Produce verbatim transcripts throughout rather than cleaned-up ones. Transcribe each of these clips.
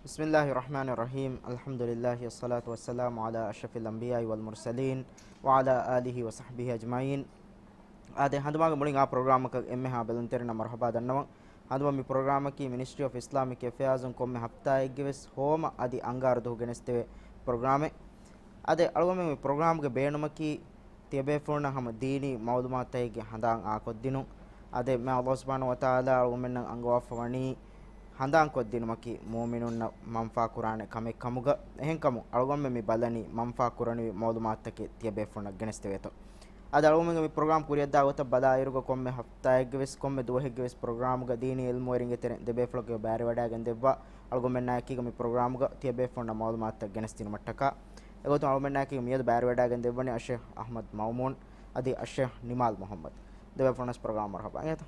بسم الله الرحمن الرحيم. الحمد لله والصلاة والسلام على أشرف الأنبياء والمرسلين وعلى آله وصحبه أجمعين. އާދެ، ހަނދުމާގެ މުޅިން އާ ޕްރޮގްރާމަކަށް އެންމެހާ ބެލުންތެރިންނަށް މަރުޙަބާ ދަންނަވަން. ހަނދުމަ މި ޕްރޮގްރާމަކީ މިނިސްޓްރީ އޮފް އިސްލާމިކް އެފެއާޒުން ކޮންމެ ހަފްތާއެއްގެ ވެސް ހޯމަ އަދި އަންގާރަ ދުވަހު ގެނެސްދެވޭ ޕްރޮގްރާމެއް. އާދެ، އަޅުގަނޑުމެން މި ޕްރޮގްރާމްގެ ބޭނުމަކީ ތިޔަބޭފުޅުންނަށް ހަމަ ދީނީ މައުލޫމާތުތަކެއްގެ ހަނދާން އާކޮށްދިނުން. އާދެ، މާތް ﷲ ސުބްޙާނަހޫ ވަތަޢާލާ އަޅުގަނޑުމެންނަށް އަންގަވާފަ ވަނީ ހަނދާންކޮށްދިނުމަކީ މުއުމިނުންނަށް މަންފާ ކުރާނެ ކަމެއް ކަމުގަ. އެހެންކަމުން އަޅުގަނޑުމެން މި ބަލަނީ މަންފާ ކުރަނިވި މައުލޫމާތުތަކެއް ތިޔަބޭފުޅުންނަށް ގެނެސްދެވޭތޯ. އަދި އަޅުގަނޑުމެންގެ މި ޕްރޮގްރާމް ކުރިއަށްދާ ގޮތަށް ބަލާއިރުގަ ކޮންމެ ހަފްތާއެއްގެ ވެސް ކޮންމެ ދުވަހެއްގެ ވެސް ޕްރޮގްރާމުގަ ދީނީ އިލްމުވެރިންގެ ތެރެއިން ދެބޭފުޅަކު ބައިވެރިވަޑައިގެން ދެއްވާ އަޅުގަނޑުމެންނާއެކީގަ މި ޕްރޮގްރާމުގަ ތިޔަބޭފުޅުންނަށް މައުލޫމާތުތައް ގެނެސްދިނުމަށްޓަކާ. އެގޮތުން އަޅުގަނޑުމެންނާއެކީގަ މިއަދު ބައިވެރިވަޑައިގެން ދެއްވަނީ އައްޝޭޚް އަޙްމަދު މައުމޫން އަދި އައްޝޭޚް ނިމާލް މުޙައްމަދު. ދެބޭފުޅުންނަށް ޕްރޮގްރާމް މަރުޙަބާ އިނގޭތޯ.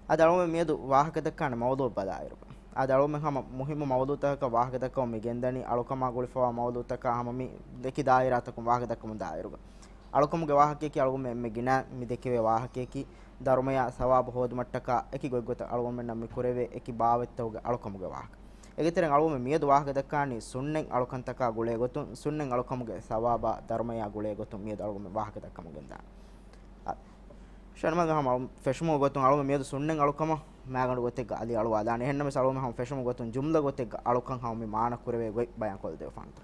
އަދި އަޅުގަނޑު މިއަދު ވާހަކަ ދައްކާނެ މައުޟޫޢު ބަލާއިރު، އަދި އަޅުގަނޑު ހަމަ މުހިއްމު މައުޟޫޢުތަކަކަށް ވާހަކަ ދައްކަމުން މި ގެންދަނީ، އަޅުކަމާ ގުޅިފަވާ މައުޟޫޢުތަކާ ހަމަ މި އެކި ދާއިރާތަކުން ވާހަކަ ދައްކަމުން ދާއިރުގަ. އަޅުކަމުގެ ވާހަކަޔަކީ އަޅުގަނޑު އެންމެ ގިނަ މި ދެކެވޭ ވާހަކަޔަކީ، ދަރުމަޔާ ސަވާބު ހޯދުމަށްޓަކާ އެކި ގޮތްގޮތަށް އަޅުގަނޑުމެންނަށް މި ކުރެވޭ އެކި ބާވަތްތަކުގެ އަޅުކަމުގެ ވާހަކަ. އޭގެ ތެރެއިން އަޅުގަނޑު މިއަދު ވާހަކަ ދައްކާނީ ސުންނަތް އަޅުކަންތަކާ ގުޅޭ ގޮތުން، ސުންނަތް އަޅުކަމުގެ ސަވާބާ ދަރުމަޔާ ގުޅޭ ގޮތުން މިއަދު އަޅުގަނޑު ވާހަކަ ދައްކަމުން ގެންދާނެ. އަ، ޝަންމަގަ ހަމަ ފެށުމުގެ ގޮތުން އަޅުގަނޑު މިއަދު ސުންނަތް އަޅުކަމަށް މާގަނޑު ގޮތެއްގަ އަލި އަޅުވާލާނެ. އެހެންނަމަވެސް އަޅުގަނޑު ހަމަ ފެށުމުގެ ގޮތުން ޖުމްލަ ގޮތެއްގަ އަޅުކަން ހަމަ މި މާނަ ކުރެވޭ ގޮތް ބަޔާން ކޮށްދެވިފާނެތޯ.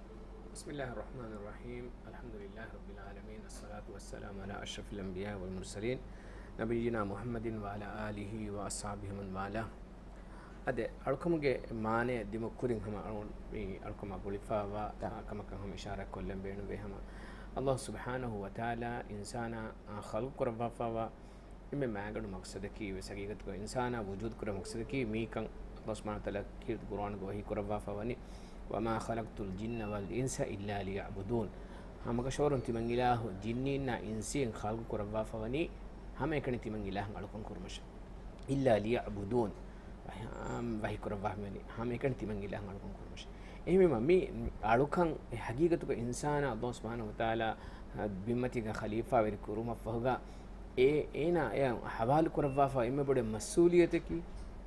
بسم الله الرحمن الرحيم. الحمد لله رب العالمين. الصلاة والسلام على أشرف الأنبياء والمرسلين، نبينا محمد وعلى آله وأصحابه ومن والاه. އަދި އަޅުކަމުގެ މާނަ ދިމު ކުރިން ހަމަ އަޅު-، މި އަޅުކަމާ ގުޅިފައިވާ ތަ. އާ، ކަމަކަށް ހަމަ އިޝާރާތް ކޮށްލަން ބޭނުންވޭ. ހަމަ ﷲ ސުބްޙާނަހޫ ވަތަޢާލާ އިންސާނާ، އާ، ޚަލްޤު ކުރައްވާފައިވާ އެންމެ މާގަނޑު މަޤްޞަދަކީ ވެސް ހަގީގަތުގަ އިންސާނާ ވުޖޫދު ކުރާ މަޤްޞަދަކީ މީކަން. ﷲ ސުބްޙާނަހޫ ވަތަޢާލާ ކީރިތި ޤުރުއާނުގަ ވަޙީ ކުރައްވާފަ ވަނީ، وما خلقت الجن والإنس إلا ليعبدون. ހަމަކަށަވަރުން ތިމަން އިލާހު ޖިންނީންނާ އިންސީން ޚަލްޤު ކުރައްވާފަ ވަނީ ހަމައެކަނި ތިމަން އިލާހަށް އަޅުކަން ކުރުމަށް. إلا ليعبدون. ވަޙީ ކުރައްވާފަ ވަނީ ހަމައެކަނި ތިމަން އިލާހަށް އަޅުކަން ކުރުމަށް. އެހެންވީމަ މި އަޅުކަން އެ ހަގީގަތުގަ އިންސާނާ ﷲ ސުބްޙާނަހޫ ވަތަޢާލާ ބިންމަތީގަ ޚަލީފާވެރި ކުރުމަށްފަހުގަ އެ، އޭނާ އެ ޙަވާލު ކުރައްވާފަ އެންމެ ބޮޑު މަސްއޫލިއްޔަތަކީ،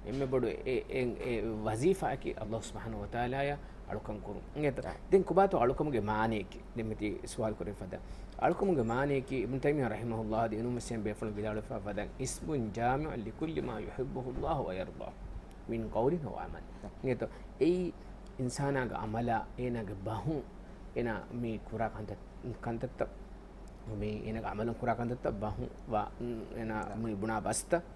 އެންމެ ބޮޑު އެ، އެ، އެ ވަޒީފާއަކީ ﷲ ސުބްޙާނަހޫ ވަތަޢާލާއަށް އަޅުކަން ކުރުން. އިނގޭތަ؟ ދެން ކޮބާތޯ އަޅުކަމުގެ މާނަޔަކީ؟ ދެން މިތި ސުވާލު ކުރެވިފަދަ. އަޅުކަމުގެ މާނަޔަކީ އިބްނު ތައިމިއްޔާ ރަޙިމަހުﷲ އަދި އިނުމެސް ބޭފުޅުން ވިދާޅުވެފަ ފަދަ، اسم جامع لكل ما يحبه الله ويرضاه من قول أو عمل. އިނގޭތޯ؟ އެއީ އިންސާނާގެ ޢަމަލާ، އޭނާގެ ބަހުން، އޭނާ މި ކުރާ ކަންތައް، ކަންތައްތައް، މި އޭނާގެ ޢަމަލުން ކުރާ ކަންތަތައް ބަހު ވާ، އޭނާ މި ބުނާ ބަސްތައް.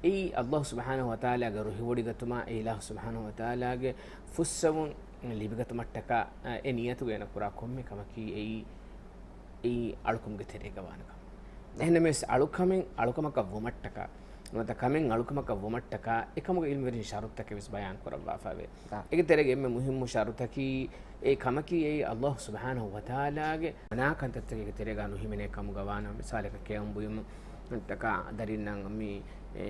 އެއީ ﷲ ސުބްޙާނަހޫ ވަތަޢާލާގެ ރުހިވޮޑިގަތުމާ، އެ އިލާހު ސުބްޙާނަހޫ ވަތަޢާލާގެ ފުއްސަވުން ލިބިގަތުމަށްޓަކާ، އެ ނިޔަތުގަ އޭނާ ކުރާ ކޮންމެ ކަމަކީ އެއީ، އެއީ އަޅުކަމުގެ ތެރޭގަ ވާނެ ކަމެއް. އެހެންނަމަވެސް އަޅުކަމެއް އަޅުކަމަކަށް ވުމަށްޓަކާ، ނުވަތަ ކަމެއް އަޅުކަމަކަށް ވުމަށްޓަކާ، އެކަމުގެ ޢިލްމުވެރިން ޝަރުޠުތަކެއް ވެސް ބަޔާން ކުރައްވާފައެވެ. އާ. އޭގެ ތެރޭގަ އެންމެ މުހިއްމު ޝަރުޠަކީ، އެ ކަމަކީ އެއީ ﷲ ސުބްޙާނަހޫ ވަތަޢާލާގެ މަނާ ކަންތައްތަކެއްގެ ތެރޭގަ ނުހިމެނޭ ކަމުގަ ވާނަމަ، މިސާލަކަށް ކެއުން ބުއިމަށްޓަކާ ދަރިންނަށް މި، އެ،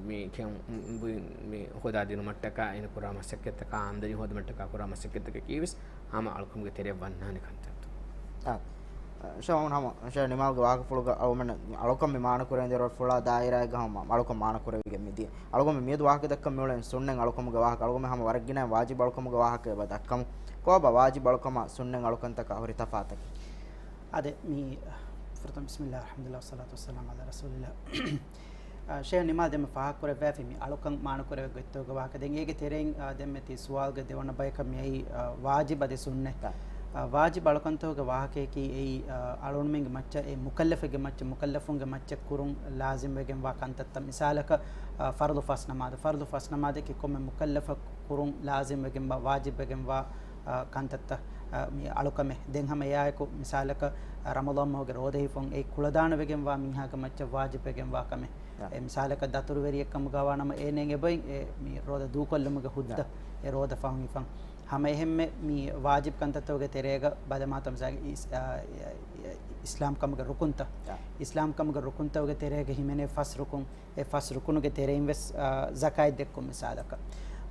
މި ކެއުން ބުއިން މި ހޯދާދިނުމަށްޓަކާ އޭނަ ކުރާ މަސައްކަތްތަކާ، އާމްދަނީ ހޯދުމަށްޓަކާ ކުރާ މަސައްކަތްތަކަކީ ވެސް ހަމަ އަޅުކަމުގެ ތެރެއަށް ވަންނާނެ ކަންތައްތައް. އާ. ޝަމް ހަމަ، ޝަ ނިމާލްގެ ވާހަކަފުޅުގަ އަޅުމެން އަޅުކަން މި މާނަ ކުރެވެން ދޭ ފުޅާ ދާއިރާއެއްގަ ހަމަ އަޅުކަން މާނަ ކުރެވިގެން މިދިޔަ. އަޅުގަނޑު މިއަދު ވާހަކަ ދައްކަން މިއުޅެން ސުންނަތް އަޅުކަމުގެ ވާހަކަ. އަޅުގަނޑު ހަމަ ވަރަށް ގިނަ ވާޖިބު އަޅުކަމުގެ ވާހަކަ އެބަ ދައްކަމު. ކޯބާ ވާޖިބު އަޅުކަމާ ސުންނަތް އަޅުކަންތަކާ ހުރި ތަފާތަކީ؟ އާދެ، މި، ފުރަތަމަ، بسم الله، الحمد لله، والصلاة والسلام على رسول الله. އާ، ޝޭހް ނިމާ ދެންމެ ފާހަގަކުރެއްވާފި މި އަޅުކަން މާނަ ކުރެވޭ ގޮތްތަކުގެ ވާހަކަ. ދެން އޭގެ ތެރެއިން، އާ، ދެންމެ ތި ސުވާލުގެ ދެވަނަ ބަޔަކަށް މިއައީ، އާ، ވާޖިބު އަދި ސުންނަތް. އާ، ވާޖިބު އަޅުކަންތަކުގެ ވާހަކަޔަކީ އެއީ، އާ، އަޅުގަނޑުމެންގެ މައްޗަށް، އެ މުކައްލަފެއްގެ މައްޗަށް، މުކައްލަފުންގެ މައްޗަށް ކުރުން ލާޒިމްވެގެންވާ ކަންތައްތައް. މިސާލަކަށް، އާ، ފަރުޟު ފަސް ނަމާދު. ފަރުޟު ފަސް ނަމާދަކީ ކޮންމެ މުކައްލަފަކު ކުރުން ލާޒިމްވެގެންވާ، ވާޖިބްވެގެންވާ، އާ، ކަންތައްތައް، އާ، މި އަޅުކަމެއް. ދެން ހަމަ އެއާއެކު މިސާލަކަށް، އާ، ރަމަޟާން މަހުގެ ރޯދަ ހިފުން އެއީ ކުޅަދާނަވެގެންވާ މީހާގެ މައްޗަށް ވާޖިބްވެގެންވާ ކަމެއް. އެ މިސާލަކަށް ދަތުރުވެރިއެއްކަމުގަ ވާނަމަ އޭނައަށް އެބައިން އެ މި ރޯދަ ދޫކޮށްލުމުގެ ހުއްދަ، އެ ރޯދަ ފަހުން ހިފަން. ހަމަ އެހެންމެ މި ވާޖިބް ކަންތައްތަކުގެ ތެރޭގަ ބަލަމާ ތަމް އިސް-، އާ، އި-، އި-، އިސްލާމް ކަމުގެ ރުކުންތައް. އިސްލާމް ކަމުގެ ރުކުންތަކުގެ ތެރޭގަ ހިމެނޭ ފަސް ރުކުން. އެ ފަސް ރުކުނުގެ ތެރެއިން ވެސް، އާ، ޒަކާތް ދެއްކުން މިސާލަކަށް.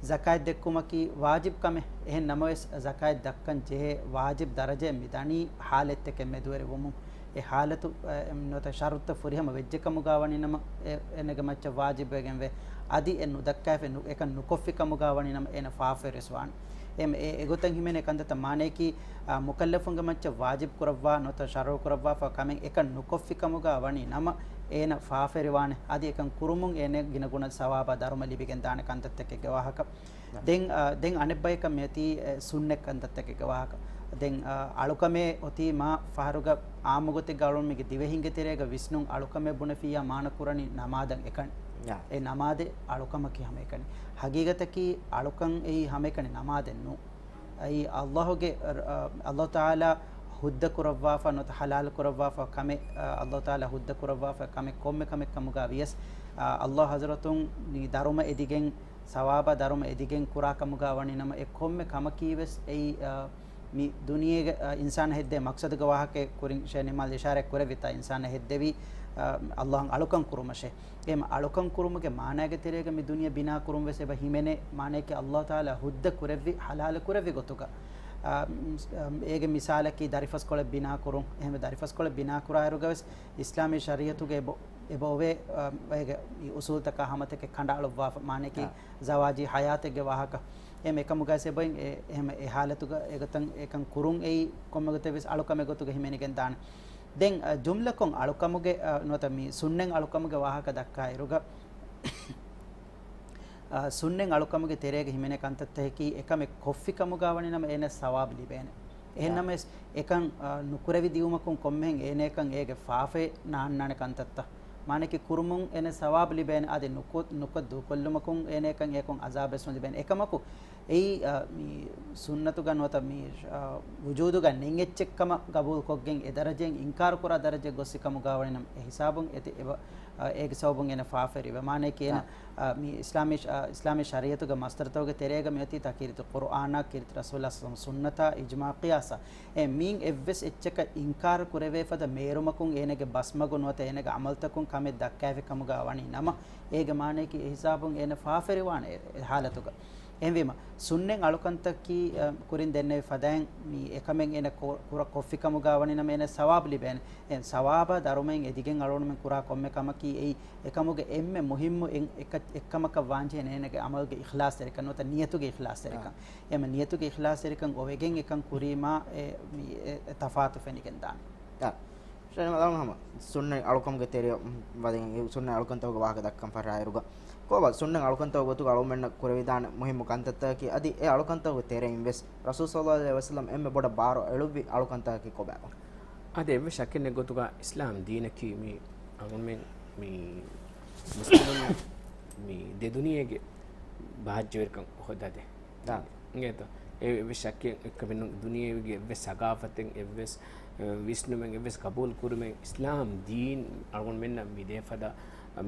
ޒަކާތް ދެއްކުމަކީ ވާޖިބް ކަމެއް. އެހެން ނަމަވެސް، ޒަކާތް ދައްކަން ޖެހޭ ވާޖިބް ދަރަޖައެއް މި ދަނީ ހާލަތްތަކެއް މެދުވެރިވުމުން. އެ ހާލަތު، އެ، ނުވަތަ ޝަރުތުތައް ފުރިހަމަ ވެއްޖެ ކަމުގާ ވަނީ ނަމަ، އެ، އޭނަގެ މައްޗަށް ވާޖިބުވެގެންވޭ. އަދި އެ ނުދައްކާފަ ނު-، އެކަން ނުކޮށްފި ކަމުގާ ވަނީ ނަމަ އޭނަ ފާފަވެރިވެސް ވާނެ. އެ، އެ، އެގޮތަށް ހިމެނޭ ކަންތައްތައް މާނައަކީ، އާ، މުކައްލަފުންގެ މައްޗަށް ވާޖިބު ކުރައްވާ ނުވަތަ ޝަރުޢު ކުރައްވާފަ ކަމެއް އެކަން ނުކޮށްފި ކަމުގާ ވަނީ ނަމަ އޭނަ ފާފަވެރިވާނެ. އަދި އެކަން ކުރުމުން އޭނަ ގިނަ ގުނަ ސަވާބާ ދަރުމަ ލިބިގެން ދާނެ ކަންތައްތަކެއްގެ ވާހަކަ. ދެން، އާ، ދެން އަނެއްބަޔަކަށް މިއޮތީ، އެ، ސުންނަތް ކަންތައްތަކެއްގެ ވާހަކަ. ދެން، އާ، އަޅުކަމޭ އޮތީ މާ ފަހަރުގަ އާއްމުގޮތެއްގަ އަޅުންމެގެ ދިވެހިންގެ ތެރޭގަ ވިސްނުން އަޅުކަމޭ ބުނެފިއްޔާ މާނަ ކުރަނީ ނަމާދަށް އެކަނި. އެ ނަމާދެއް އަޅުކަމަކީ ހަމައެކަނި. ހަގީގަތަކީ އަޅުކަން އެއީ ހަމައެކަނި ނަމާދެއް ނޫ. އެއީ އައްލާހުގެ، އަ، އައްލާހު ތަޢާލާ ހުއްދަ ކުރައްވާފަ ނުވަތަ ޙަލާލު ކުރައްވާފަ ކަމެއް، އަ، އައްލާހު ތަޢާލާ ހުއްދަ ކުރައްވާފަ ކަމެއް ކޮންމެ ކަމެއް ކަމުގާ ވިޔަސް، އަ، އައްލާހު ޙަޟްރަތުން މި ދަރުމަ އެދިގެން، ސަވާބާ ދަރުމަ އެދިގެން ކުރާ ކަމުގާ ވަނީ ނަމަ އެ ކޮންމެ ކަމަކީ ވެސް އެއީ، އަ، މި ދުނިޔޭގެ، އަ، އިންސާނާ ހެއްދޭ މަޤްޞަދުގެ ވާހަކައެއް ކުރިން ޝޭޚް ނިމާލް އިޝާރާތް ކުރެއްވިތާ އިންސާނާ ހެއްދެވީ، އަ، އައްލާހަށް އަޅުކަން ކުރުމަށޭ. އެހެން އަޅުކަން ކުރުމުގެ މާނާގެ ތެރޭގަ މި ދުނިޔެ ބިނާ ކުރުން ވެސް އެބަ ހިމެނޭ. މާނައަކީ އައްލާހު ތަޢާލާ ހުއްދަ ކުރެއްވި، ޙަލާލު ކުރެއްވި ގޮތުގަ. އާ، އޭގެ މިސާލަކީ ދަރިފަސްކޮޅެއް ބިނާ ކުރުން. އެހެންވެ ދަރިފަސްކޮޅެއް ބިނާ ކުރާއިރުގަ ވެސް އިސްލާމީ ޝަރީޢަތުގެ އެބަ، އެބަ އޮވޭ، އާ، އޭގެ މި އުޞޫލުތަކާ ހަމަތަކެއް ކަނޑައަޅުއްވާފަ. މާނައަކީ ޒަވާޖީ ޙަޔާތެއްގެ ވާހަކަ. އެހެން އެކަމުގައި ސެބައިން އެ، އެހެން އެ ހާލަތުގަ އެގޮތަށް އެކަން ކުރުން އެއީ ކޮންމެ ގޮތެއް ވެސް އަޅުކަމެއް ގޮތުގަ ހިމެނިގެން ދާނެ. ދެން، އަ، ޖުމްލަކޮށް އަޅުކަމުގެ، އަ، ނުވަތަ މި ސުންނަތް އަޅުކަމުގެ ވާހަކަ ދައްކާ އިރުގަ، އަ، ސުންނަތް އަޅުކަމުގެ ތެރޭގަ ހިމެނޭ ކަންތައްތަކަކީ އެކަމެއް ކޮށްފި ކަމުގާ ވަނީ ނަމަ އޭނަ ސަވާބު ލިބޭނެ. އެހެން ނަމަވެސް އެކަން، އަ، ނުކުރެވި ދިއުމަކުން ކޮންމެހެން އޭނައަކަށް އޭގެ ފާފައެއް ނާންނާނެ ކަންތައްތައް. މާނައަކީ ކުރުމުން އޭނަ ސަވާބު ލިބޭނެ. އަދި ނުކޮ-، ނުކޮށް ދޫކޮށްލުމަކުން އޭނައަކަށް އެކުން އަޒާބެއް ވެސް ލިބޭނެ. އެކަމަކު، އެއީ، އަ، މި ސުންނަތުގަ ނުވަތަ މި، އަ، ވުޖޫދުގަ ނެތް އެއްޗެއްކަމަށް ގަބޫލުކޮށްގެން އެ ދަރަޖައިން އިންކާރު ކުރާ ދަރަޖައެއް ގޮއްސި ކަމުގާ ވަނީ ނަމަ އެ ހިސާބުން އެތި އެބަ-، އަ، އޭގެ ސަބަބުން އޭނަ ފާފަވެރިވޭ. މާނައަކީ އޭނަ، އަ، މި އިސްލާމީ، އަ، އިސްލާމީ ޝަރީޢަތުގެ މަސްދަރުތަކުގެ ތެރޭގަ މިއޮތީ ތަ ކީރިތި ޤުރުއާނާ، ކީރިތި ރަސޫލާ ސައްލަމް ސުންނަތާ، އިޖްމާޢު ޤިޔާސާ. އެ މީން އެއްވެސް އެއްޗަކަށް އިންކާރު ކުރެވޭ ފަދަ މޭރުމަކުން އޭނަގެ ބަސްމަގު ނުވަތަ އޭނަގެ ޢަމަލުތަކުން ކަމެއް ދައްކާފި ކަމުގާ ވަނީ ނަމަ، އޭގެ މާނައަކީ އެ ހިސާބުން އޭނަ ފާފަވެރިވާނެ އެ، އެ ހާލަތުގަ. އެހެންވީމަ، ސުންނަތް އަޅުކަންތަކީ، އަ، ކުރިން ދެންނެވި ފަދައިން މި އެކަމެއް އޭނަ ކު-، ކުރަ ކޮށްފި ކަމުގާ ވަނީ ނަމަ އޭނަ ސަވާބު ލިބޭނެ. އެ ސަވާބާ ދަރުމައިން އެދިގެން އަޅުގަނޑުމެން ކުރާ ކޮންމެ ކަމަކީ އެއީ އެކަމުގެ އެންމެ މުހިއްމު އެއް-، އެކަ-، އެއްކަމަކަށް ވާންޖެހޭނެ އޭނަގެ ޢަމަލުގެ އިޚްލާޞްތެރިކަން ނުވަތަ ނިޔަތުގެ އިޚްލާޞްތެރިކަން. އެމަ ނިޔަތުގެ އިޚްލާޞްތެރިކަން އޮވެގެން އެކަން ކުރީމާ އެ، މި އެ، އެ ތަފާތު ފެނިގެން ދާނެ. އާ. ޝައިހު އަލްއަލާމް ހަމަ ސުންނަތް އަޅުކަމުގެ ތެރެއަށް ވަދެގެން އެ ސުންނަތް އަޅުކަންތަކުގެ ވާހަކަ ދައްކަން ފަށާއިރުގަ، ކޯބާ ސުންނަތް އަޅުކަންތަކުގެ ގޮތުގަ އަޅުގަނޑުމެންނަށް ކުރެވިދާނެ މުހިއްމު ކަންތައްތަކަކީ އަދި އެ އަޅުކަންތަކުގެ ތެރެއިން ވެސް ރަސޫލު ޞައްލައްލާހު ޢަލައިހި ވަސައްލަމް އެންމެ ބޮޑަށް ބާރު އެޅުއްވި އަޅުކަންތަކަކީ ކޮބާކަން؟ އަދި އެއްވެސް ޝައްކެއް ނެތް ގޮތުގަ އިސްލާމް ދީނަކީ މި އަޅުގަނޑުމެން މި މުސްލިމުން މި ދެ ދުނިޔޭގެ ބާއްޖަވެރިކަން ހޯދާދޭ. އާ. އިނގޭތޯ؟ އެ އެއްވެސް ޝައްކެއް އެއްކަމެއް ނޫން. ދުނިޔޭގެ އެއްވެސް ސަގާފަތެއް، އެއްވެސް، އެ، ވިސްނުމެއް، އެއްވެސް ގަބޫލު ކުރުމެއް އިސްލާމް ދީން އަޅުގަނޑުމެންނަށް މި ދޭ ފަދަ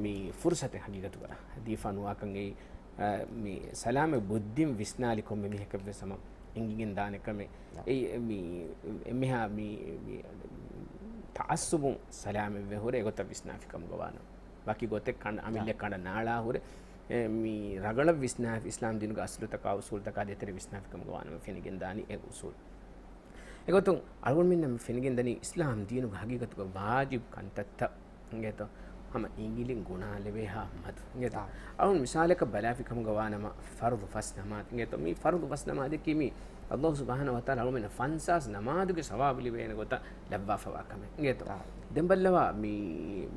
މި ފުރުސަތެއް ހަގީގަތުގަ ދީފާ ނުވާކަން އެއީ، އަ، މި ސަލާމަތް ބުއްދިން ވިސްނާލި ކޮންމެ މީހަކަށްވެސް ހަމަ އެނގިގެން ދާނެ ކަމެއް. އެއީ، މި، އެންމެހާ މި، މި ތަޢައްޞުބުން ސަލާމަތްވެ ހުރެ އެގޮތަށް ވިސްނާފި ކަމުގަ ވާނަމަ. ވަކި ގޮތެއް ކަނޑަ، އަމިއްލަ ކަނޑަ ނާޅާ ހުރެ، އެ، މި ރަގަޅަށް ވިސްނާފި، އިސްލާމް ދީނުގެ އަސްލުތަކާ އުސޫލުތަކާ ދޭތެރޭ ވިސްނާފި ކަމުގަ ވާނަމަ ފެނިގެން ދާނީ އެ އުސޫލު. އެގޮތުން އަޅުގަނޑުމެންނަށް މި ފެނިގެން ދަނީ އިސްލާމް ދީނުގެ ހަގީގަތުގަ ވާޖިބު ކަންތައްތައް އިނގޭތޯ؟ ހަމަ އިނގިލިން ގުނާލެވޭހާ މަދު އިނގޭތޯ؟ އާ. އަޅުން މިސާލަކަށް ބަލާފި ކަމުގަ ވާނަމަ ފަރުޟު ފަސް ނަމާދު އިނގޭތޯ؟ މި ފަރުޟު ފަސް ނަމާދަކީ މި ﷲ ސުބްޙާނަހޫ ވަތަޢާލާ އަޅުމެންނަށް ފަންސާސް ނަމާދުގެ ސަވާބު ލިބޭނެ ގޮތަށް ލައްވާފަވާ ކަމެއް އިނގޭތޯ؟ އާ. ދެން ބައްލަވާ މި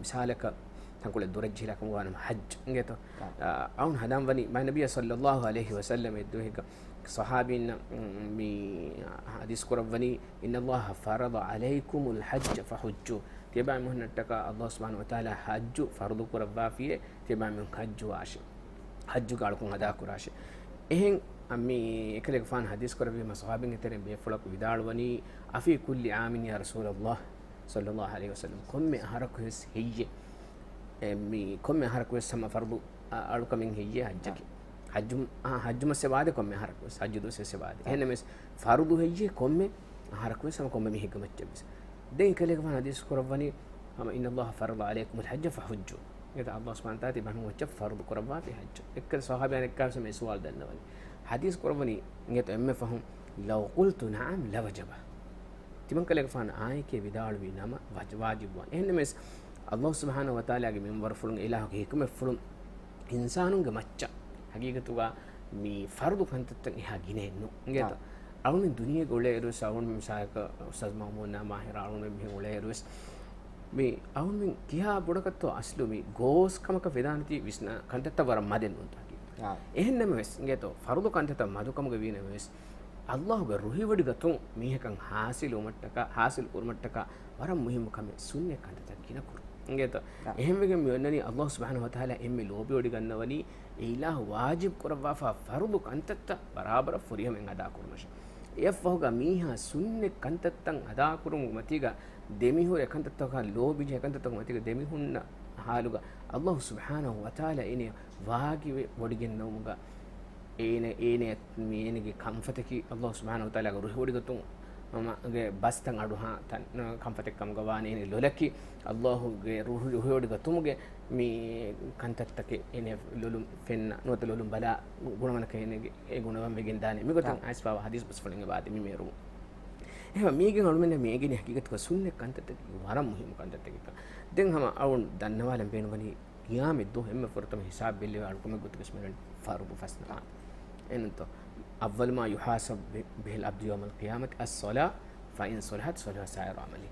މިސާލަކަށް ތަންކޮޅެއް ދުރަށް ޖެހިލާ ކަމުގަ ވާނަމަ ޙައްޖު އިނގޭތޯ؟ އާ. އަ، އަޅުން ހަނދާން ވަނީ މާތް ނަބިއްޔާ ޞައްލައްލާހު ޢަލައިހި ވަސައްލަމް އެއްދުވަހެއްގަ ޞަޙާބީންނަށް، މް، މި ޙަދީޘް ކުރައްވަނީ، "إن الله فرض عليكم الحج فحجوا." ތިޔަބައިމީހުންނަށްޓަކާ ﷲ ސުބްޙާނަހޫ ވަތަޢާލާ ޙައްޖު ފަރުޟު ކުރައްވާފިއޭ، ތިޔަބައިމީހުން ޙައްޖުވާށޭ. ޙައްޖުގެ އަޅުކަން އަދާކުރާށޭ. އެހެން، މި އެކަލޭގެފާނު ޙަދީޘް ކުރެއްވީމަ ޞަޙާބީންގެ ތެރެއިން ބޭފުޅަކު ވިދާޅުވަނީ، "أفي كل عام يا رسول الله؟" ޞައްލައްލާހު ޢަލައިހި ވަސައްލަމް، ކޮންމެ އަހަރަކު ވެސް ހެއްޔޭ؟ އެ، މި ކޮންމެ އަހަރަކު ވެސް ހަމަ ފަރުޟު، އަ، އަޅުކަމެއް ހެއްޔޭ ޙައްޖަކީ؟ އާ. ޙައްޖު، އާ، ޙައްޖު މަސް އެބައާދޭ ކޮންމެ އަހަރަކު ވެސް، ޙައްޖު ދުވަސް ވެސް އެބައާދޭ. އާ. އެހެންނަމަވެސް ފަރުޟު ހެއްޔޭ ކޮންމެ އަހަރަކު ވެސް ހަމަ ކޮންމެ މީހެއްގެ މައްޗަށް ވެސް. ދެން އެކަލޭގެފާނު ޙަދީޘް ކުރައްވަނީ، ހަމަ، "إن الله فرض عليكم الحج فحجوا." އެތަ ﷲ ސުބްޙާނަހޫ ވަތަޢާލާ ތިބާމީހުން މައްޗަށް ފަރުޟު ކުރައްވާފި ޙައްޖު. އެއްކަލަ ޞަޙާބީން އެއްކާވެސް މި ސުވާލު ދަންނަވަނީ. ޙަދީޘް ކުރައްވަނީ، އިނގޭތޯ އެންމެ ފަހުން، "لو قلت نعم لوجب." ތިމަންކަލޭގެފާނު އާނއެކޭ ވިދާޅުވީ ނަމަ ވަޖް-، ވާޖިބުވާން. އެހެންނަމަވެސް، އައްލާހު ސުބްޙާނަހު ވަތަޢާލާގެ މިންވަރުފުޅުން އިލާހުގެ ޙިކުމަތްފުޅުން އިންސާނުންގެ މައްޗަށް ޙަޤީޤަތުގަ މި ފަރުޟު ކަންތައްތައް އެހާ ގިނައެއް ނޫން. އިނގޭތަ؟ އާ. އަޅުމެން ދުނިޔޭގަ އުޅޭއިރުވެސް، އަޅުމެން މިސާލަކަށް އުސްތާޛު މައުމޫނާ މާހިރާ އަޅުމެން މިހެން އުޅޭއިރުވެސް، މި އަޅުމެން ކިހާ ބޮޑަކަށްތޯ އަސްލު މި ގޯސް ކަމަކަށް ވެދާނެތީ ވިސްނާ ކަންތައްތައް ވަރަށް މަދެއް ނޫންތާކީ. އާ. އެހެންނަމަވެސް، އިނގޭތޯ، ފަރުޟު ކަންތައްތައް މަދުކަމުގަ ވީނަމަވެސް، އައްލާހުގެ ރުހިވޮޑިގަތުން މީހަކަށް ޙާޞިލުވުމަށްޓަކާ، ޙާޞިލު ކުރުމަށްޓަކާ ވަރަށް މުހިއްމު ކަމެއް ސުންނަތް ކަންތައްތައް ގިނަ ކުރުން. އިނގޭތޯ؟ އާ. އެހެންވެގެން މި އޮންނަނީ އައްލާހު ސުބްޙާނަހު ވަތަޢާލާ އެންމެ ލޯބިވޮޑިގަންނަވަނީ އެ އިލާހު ވާޖިބު ކުރައްވާފާ ފަރުޟު ކަންތައްތައް ބަރާބަރަށް ފުރިހަމައިން އަދާކުރުމަށް. އެއަށްފަހުގަ މީހާ ސުންނަތް ކަންތައްތައް އަދާކުރުމުގެ މަތީގަ ދެމިހުރެ ކަންތައްތަކަށް ލޯބިޖެހޭ ކަންތައްތަކުގެ މަތީގަ ދެމިހުންނަ ޙާލުގަ އައްލާހު ސުބްޙާނަހު ވަތަޢާލާ އޭނަ ވާގިވެ ވޮޑިގެންނެވުމުގަ އޭނަ، އޭނަ މި އޭނަގެ ކަންފަތަކީ އައްލާހު ސުބްޙާނަހު ވަތަޢާލާގެ ރުހިވޮޑިގަތުން ގެ ބަސްތައް އަޑުހާ ތަން، ކަންފަތެއް ކަމުގަ ވާނެ. އޭނަ ލޮލަކީ އައްލާހުގެ ރުހި، ރުހިވޮޑިގަތުމުގެ މި ކަންތައްތަކެއް އޭނަ ލޮލުން ފެންނަ ނުވަތަ ލޮލުން ބަލާ ގުނަވަނަކަށް އޭނަގެ އެ ގުނަވަން ވެގެން ދާނެ. މިގޮތަށް އާ. އައިސްފާވާ ޙަދީޘް ބަސްފުޅެއް އެބަ އާދެ މި މޭރު. އެހެން މީގެން އަޅުމެންނަށް މި އެނގެނީ ޙަޤީޤަތުގަ ސުންނަތް ކަންތައްތަކީ ވަރަށް މުހިއްމު ކަންތައްތަކެއްކަން. ދެން ހަމަ އަޅުން ދަންނަވާލަން ބޭނުންވަނީ، ޤިޔާމަތްދުވަހު އެންމެ ފުރަތަމަ ހިސާބު ބެއްލެވޭ އަޅުކަމެއް ގޮތުގަ އިސްމެރަން ފަރުޟު ފަސްނަމާދު. އެންތޯ؟ أول ما يحاسب به العبد يوم القيامة الصلاة، فإن صلحت صلح سائر عمله.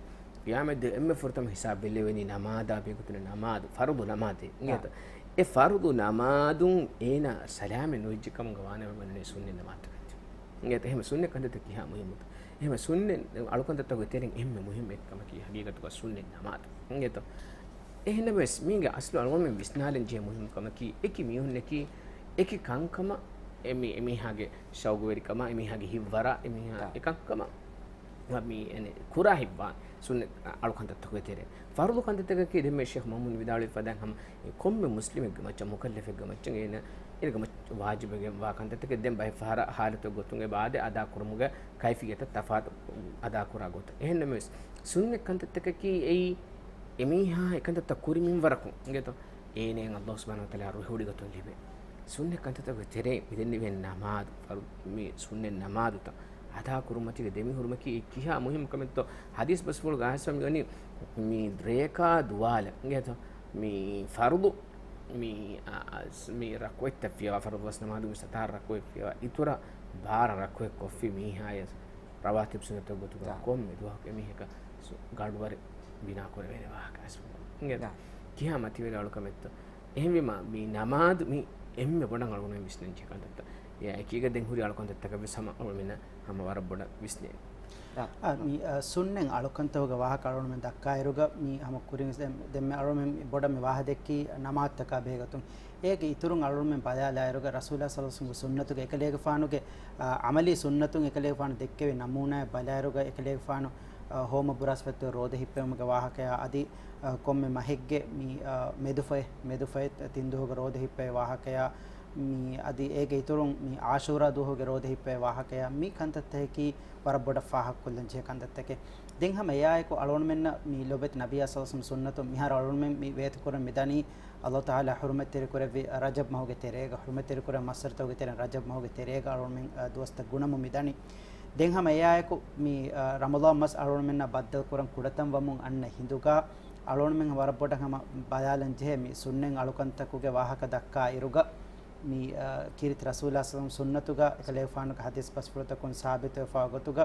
ޤިޔާމަތްދުވަހު އެންމެ ފުރަތަމަ ހިސާބު ބެއްލެވެނީ ނަމާދާ ބެހޭގޮތުން ނަމާދު، ފަރުޟު ނަމާދެއް. އާ. އިނގޭތޯ؟ އެ ފަރުޟު ނަމާދުން އޭނާ ސަލާމަތް ނުވެއްޖެ ކަމުގަ ވާނަމަ ވަންނަނީ ސުންނަތް ނަމާދުތަކެއް. އިނގޭތޯ؟ އެހެން ސުންނަތް ކަންތައްތައް ކިހާ މުހިއްމުތަ؟ އެހެން ސުންނަތް އަޅުކަންތައްތަކުގެ ތެރެއިން އެންމެ މުހިއްމު އެއްކަމަކީ ޙަޤީޤަތުގަ ސުންނަތް ނަމާދު. އިނގޭތޯ؟ އެހެންނަމަވެސް، މީގެ އަސްލު އަޅުގަނޑުމެން ވިސްނާލަން ޖެހޭ މުހިއްމު ކަމަކީ، އެކި މީހުންނަކީ، އެކި ކަންކަމަށް، އެ މީ، އެމީހާގެ ޝައުގުވެރިކަމާ، އެމީހާގެ ހިތްވަރާ، އެމީހާ އާ. އެކަންކަމަށް، މީ، އެނެ، ކުރާ ހިތްވާން ސުންނަތް އަޅުކަންތައްތަކުގެ ތެރޭ. ފަރުޟު ކަންތައްތަކަކީ، ދެންމެ ޝޭޚް މައުމޫން ވިދާޅުވި ފަދައިން ހަމަ، އެ ކޮންމެ މުސްލިމެއްގެ މައްޗަށް، މުކައްލަފެއްގެ މައްޗަށް އޭނަ، އޭނަގެ މައްޗަށް ވާޖިބެއް ވާ ކަންތައްތަކެއް ދެން ބައެއް ފަހަރަށް ޙާލަތު ގޮތުން އެބަ އާދޭ އަދާ ކުރުމުގެ ކައިފިއްޔަތަށް ތަފާތު އަދާކުރާ ގޮތަށް. އެހެންނަމަވެސް، ސުންނަތް ކަންތައްތަކަކީ އެއީ އެމީހާ އެކަންތައްތައް ކުރި މިންވަރަކުން އިނގޭތޯ، އޭނައަށް އައްލާހު ސުބްޙާނަހު ވަތަޢާލާ ރުހިވޮޑިގަތުން ލިބޭ. ސުންނަތް ކަންތައްތަކުގެ ތެރެއިން މިދެންނެވި ނަމާދު، ފަރު-، މި ސުންނަތް ނަމާދުތައް އަދާކުރުމަތީގަ ދެމިހުރުމަކީ އެ ކިހާ މުހިއްމު ކަމެއްތޯ. ޙަދީޘް ބަސްފުޅުގަ އައިސްފަ މިވަނީ މި ރޭކާ ދުވާލަ އިނގޭތޯ، މި ފަރުޟު މި، އާ، މި ރަކުޢަތްތައް ފިޔަވާ، ފަރުޟު ފަސް ނަމާދު މި ސަތާރަ ރަކުޢަތް ފިޔަވާ، އިތުރަށް ބާރަ ރަކުޢަތް ކޮށްފި މީހާޔަސް ރަވާތިބު ސުންނަތުގެ ގޮތުގަ ދާ. ކޮންމެ ދުވަހަކު އެމީހަކަށް ސު-، ގަޑުވަރެއް ބިނާކުރެވޭނެ ވާހަކަ އައިސްފަ. އިނގޭތޯ؟ ދާ. ކިހާ މަތިވެރި އަޅުކަމެއްތޯ. އެހެންވީމަ، މި ނަމާދު މި އެންމެ ބޮޑަށް އަޅުގަނޑުމެން ވިސްނަން ޖެހޭ ކަންތައްތައް. އެއާ އެކީގަ ދެން ހުރި އަޅުކަންތައްތަކަށް ވެސް ހަމަ އަޅުމެންނަށް ހަމަ ވަރަށް ބޮޑަށް ވިސްނޭ. އާ، މި، އާ، ސުންނަތް އަޅުކަންތަކުގެ ވާހަކަ އަޅުގަނޑުމެން ދައްކާއިރުގަ، މި ހަމަ ކުރިން ވެސް ދެން، ދެންމެ އަޅުގަނޑުމެން ބޮޑަށް މި ވާހަކަ ދެއްކީ ނަމާދުތަކާ ބެހޭގޮތުން. އޭގެ އިތުރުން އަޅުގަނޑުމެން ބަލާލާއިރުގަ ރަސޫލާ ޞައްލަﷲު ޢަލައިހި ވަސައްލަމްގެ ސުންނަތުގެ އެކަލޭގެފާނުގެ، އާ، ޢަމަލީ ސުންނަތުން އެކަލޭގެފާނު ދެއްކެވި ނަމޫނާއެއް ބަލާއިރުގަ އެކަލޭގެފާނު، އާ، ހޯމަ ބުރާސްފަތިތައް ރޯދަ ހިއްޕެވުމުގެ ވާހަކަޔާ އަދި، އާ، ކޮންމެ މަހެއްގެ މި، އާ، މެދުފަތް، މެދުފަތް ތިން ދުވަހުގެ ރޯދަ ހިއްޕެވި ވާހަކަޔާ، މި އަދި އޭގެ އިތުރުން މި ޢާޝޫރާ ދުވަހުގެ ރޯދަ ހިއްޕެވި ވާހަކަޔާ މި ކަންތައްތަކަކީ ވަރަށް ބޮޑަށް ފާހަގަކޮށްލަން ޖެހޭ ކަންތައްތަކެއް. ދެން ހަމަ އެއާއެކު އަޅުގަނޑުމެންނަށް މި ލޮބުވެތި ނަބިއްޔާ ޞައްލަﷲު ޢަލައިހި ވަސައްލަމް ސުންނަތުން މިހާރު އަޅުގަނޑުމެން މި ވޭތުކުރަން މިދަނީ، ﷲ ތަޢާލާ ޙުރުމަތްތެރިކުރެއްވި ރަޖަބް މަހުގެ ތެރޭގަ، ޙުރުމަތްތެރިކުރެއްވި މައްސަރުތަކުގެ ތެރެއިން ރަޖަބް މަހުގެ ތެރޭގަ އަޅުގަނޑުމެން، އަ، ދުވަސްތައް ގުނަމުން މިދަނީ. ދެން ހަމަ އެއާއެކު މި، އަ، ރަމަޟާން މަސް އަޅުގަނޑުމެންނަށް ބައްދަލުކުރަން ކުޑަތަން ވަމުން އަންނަ ހިނދުގަ އަޅުގަނޑުމެން ވަރަށް ބޮޑަށް ހަމަ ބަލާލަން ޖެހޭ މި ސުންނަތް އަޅުކަންތަކުގެ ވާހަކަ ދައްކާ އިރުގަ، މި، އަ، ކީރިތި ރަސޫލާ ޞައްލަﷲު ޢަލައިހި ވަސައްލަމް ސުންނަތުގަ އެކަލޭގެފާނުގެ ޙަދީޘް ބަސްފުޅުތަކުން ސާބިތުވެފައިވާ ގޮތުގަ،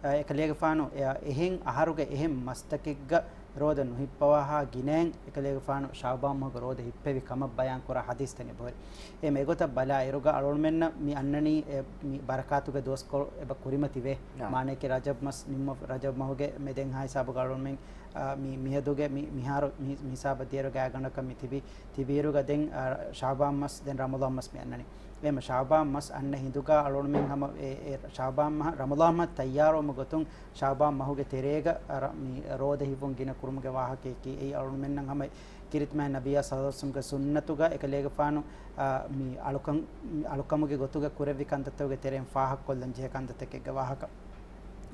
އަ، އެކަލޭގެފާނު އެ، އެހެން އަހަރުގެ އެހެން މަސްތަކެއްގަ ރޯދަ ނުހިއްޕަވާހާ ގިނައިން އެކަލޭގެފާނު ޝަޢުބާން މަހުގެ ރޯދަ ހިއްޕެވި ކަމަށް ބަޔާން ކުރާ ޙަދީޘްތައް އެބަހުރި. އެ މެގޮތަށް ބަލާ އިރުގަ އަޅުގަނޑުމެންނަށް މި އަންނަނީ އެ، މި ބަރަކާތުގެ ދުވަސްކޮޅު އެބަ ކުރިމަތިވޭ. އާ. މާނައަކީ ރަޖަބް މަސް ނިންމަ، ރަޖަބް މަހުގެ މެދެންހާ ހިސާބުގަ އަޅުގަނޑުމެން، އާ، މި، މިއަދުގެ މި، މިހާރު މި، މި ހިސާބަށް ދިޔައިރު ގާތްގަނޑަކަށް މި ތިބި، ތިބިއިރުގަ ދެން، އާ، ޝަޢުބާން މަސް، ދެން ރަމަޟާން މަސް މި އަންނަނީ. އެހެން ޝަޢުބާން މަސް އަންނަ ހިނދުގަ އަޅުގަނޑުމެން ހަމަ އެ، އެ ޝަޢުބާން މަހަށް، ރަމަޟާން މަހަށް ތައްޔާރުވުމުގެ ގޮތުން ޝަޢުބާން މަހުގެ ތެރޭގަ ރަ-، މި ރޯދަ ހިއްވުން ގިނަ ކުރުމުގެ ވާހަކަޔަކީ އެއީ އަޅުގަނޑުމެންނަށް ހަމަ ކީރިތި މާތް ނަބިއްޔާ ޞައްލަﷲު ޢަލައިހި ވަސައްލަމްގެ ސުންނަތުގަ އެކަލޭގެފާނު، އާ، މި އަޅުކަން، މި އަޅުކަމުގެ ގޮތުގަ ކުރެއްވި ކަންތައްތަކުގެ ތެރެއިން ފާހަގަކޮށްލަން ޖެހޭ ކަންތައްތަކެއްގެ ވާހަކަ.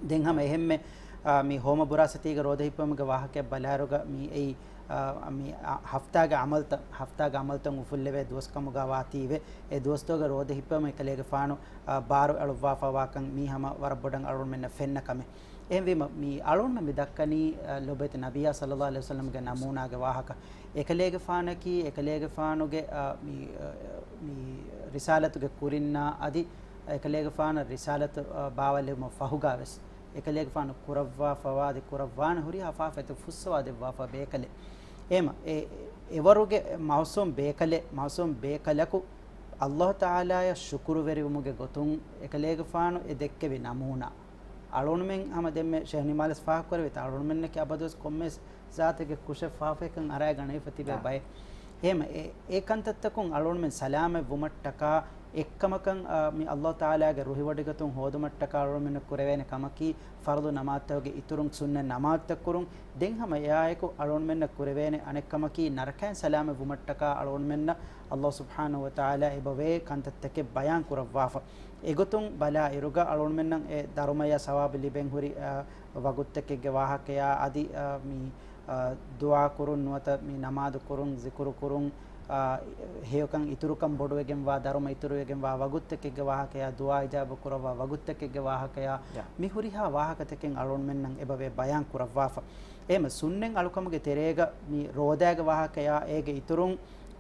ދެން ހަމަ އެހެންމެ، އާ، މި ހޯމަ ބުރާސްފަތީގެ ރޯދަ ހިއްޕުމުގެ ވާހަކައެއް ބަލާއިރުގަ މި އެއީ، އާ، މި އަ-، ހަފްތާގެ ޢަމަލުތައް، ހަފްތާގެ ޢަމަލުތައް އުފުއްލެވޭ ދުވަސްކަމުގަ ވާތީވެ، އެ ދުވަސްތަކުގެ ރޯދަ ހިއްޕުމަށް އެކަލޭގެފާނު، އާ، ބާރު އެޅުއްވާފައިވާކަން މީ ހަމަ ވަރަށް ބޮޑަށް އަޅުގަނޑުމެންނަށް ފެންނަ ކަމެއް. އެހެންވީމަ، މި އަޅުންނަށް މި ދައްކަނީ، އަ، ލޮބުވެތި ނަބިއްޔާ ޞައްލައްލާހު ޢަލައިހި ވަސައްލަމްގެ ނަމޫނާގެ ވާހަކަ. އެކަލޭގެފާނަކީ، އެކަލޭގެފާނުގެ، އަ، މި، އަ، މި ރިސާލަތުގެ ކުރިންނާ އަދި އެކަލޭގެފާނަށް ރިސާލަތު، އަ، ބާވާލެވުމަށް ފަހުގާވެސް އެކަލޭގެފާނު ކުރައްވާފަވާ އަދި ކުރައްވާނެ ހުރިހާ ފާފައެއް ފުއްސަވާ ދެއްވާފަ ބޭކަލެއް. އެހެމަ، އެ، އެވަރުގެ މައުސޫމް ބޭކަލެއް، މައުސޫމް ބޭކަލަކު އައްލާހު ތަޢާލާއަށް ޝުކުރުވެރިވުމުގެ ގޮތުން އެކަލޭގެފާނު އެ ދެއްކެވި ނަމޫނާ. އަޅުގަނޑުމެން ހަމަ ދެންމެ ޝޭހް ނިމާލަސް ފާހަގަކުރެވިތާ، އަޅުގަނޑުމެންނަކީ އަބަދުވެސް ކޮންމެސް ޒާތެއްގެ ކުށެއް ފާފައެއްކަން އަރާ ގަނެވިފަ ތިބޭ އާ. ބައެއް. އެހެމަ އެ، އެ ކަންތައްތަކުން އަޅުގަނޑުމެން ސަލާމަތް ވުމަށްޓަކާ، އެއްކަމަކަށް، އާ، މި އައްލާހު ތަޢާލާގެ ރުހިވޮޑިގަތުން ހޯދުމަށްޓަކާ އަޅުގަނޑުމެންނަށް ކުރެވޭނެ ކަމަކީ، ފަރުޟު ނަމާދުތަކުގެ އިތުރުން ސުންނަތް ނަމާދުތައް ކުރުން. ދެން ހަމަ އެއާއެކު އަޅުގަނޑުމެންނަށް ކުރެވޭނެ އަނެއްކަމަކީ، ނަރަކައިން ސަލާމަތް ވުމަށްޓަކާ އަޅުގަނޑުމެންނަށް އައްލާހު ސުބްޙާނަހު ވަ ތަޢާލާ އެބަވޭ ކަންތައްތަކެއް ބަޔާން ކުރައްވާފަ. އެގޮތުން ބަލާ އިރުގަ އަޅުގަނޑުމެންނަށް އެ ދަރުމަޔާ ސަވާބު ލިބެން ހުރި، އާ، ވަގުތުތަކެއްގެ ވާހަކަޔާ އަދި، އާ، މި، އާ، ދުޢާ ކުރުން ނުވަތަ މި ނަމާދު ކުރުން، ޒިކުރު ކުރުން، އާ، ހެޔޮކަން އިތުރުކަން ބޮޑުވެގެންވާ، ދަރުމަ އިތުރުވެގެންވާ ވަގުތުތަކެއްގެ ވާހަކަޔާ، ދުޢާ އިޖާބަ ކުރައްވާ ވަގުތުތަކެއްގެ ވާހަކަޔާ، ޔާ. މި ހުރިހާ ވާހަކަތަކެއް އަޅުގަނޑުމެންނަށް އެބަވޭ ބަޔާން ކުރައްވާފަ. އެހެމަ ސުންނަތް އަޅުކަމުގެ ތެރޭގަ މި ރޯދާގެ ވާހަކަޔާ، އޭގެ އިތުރުން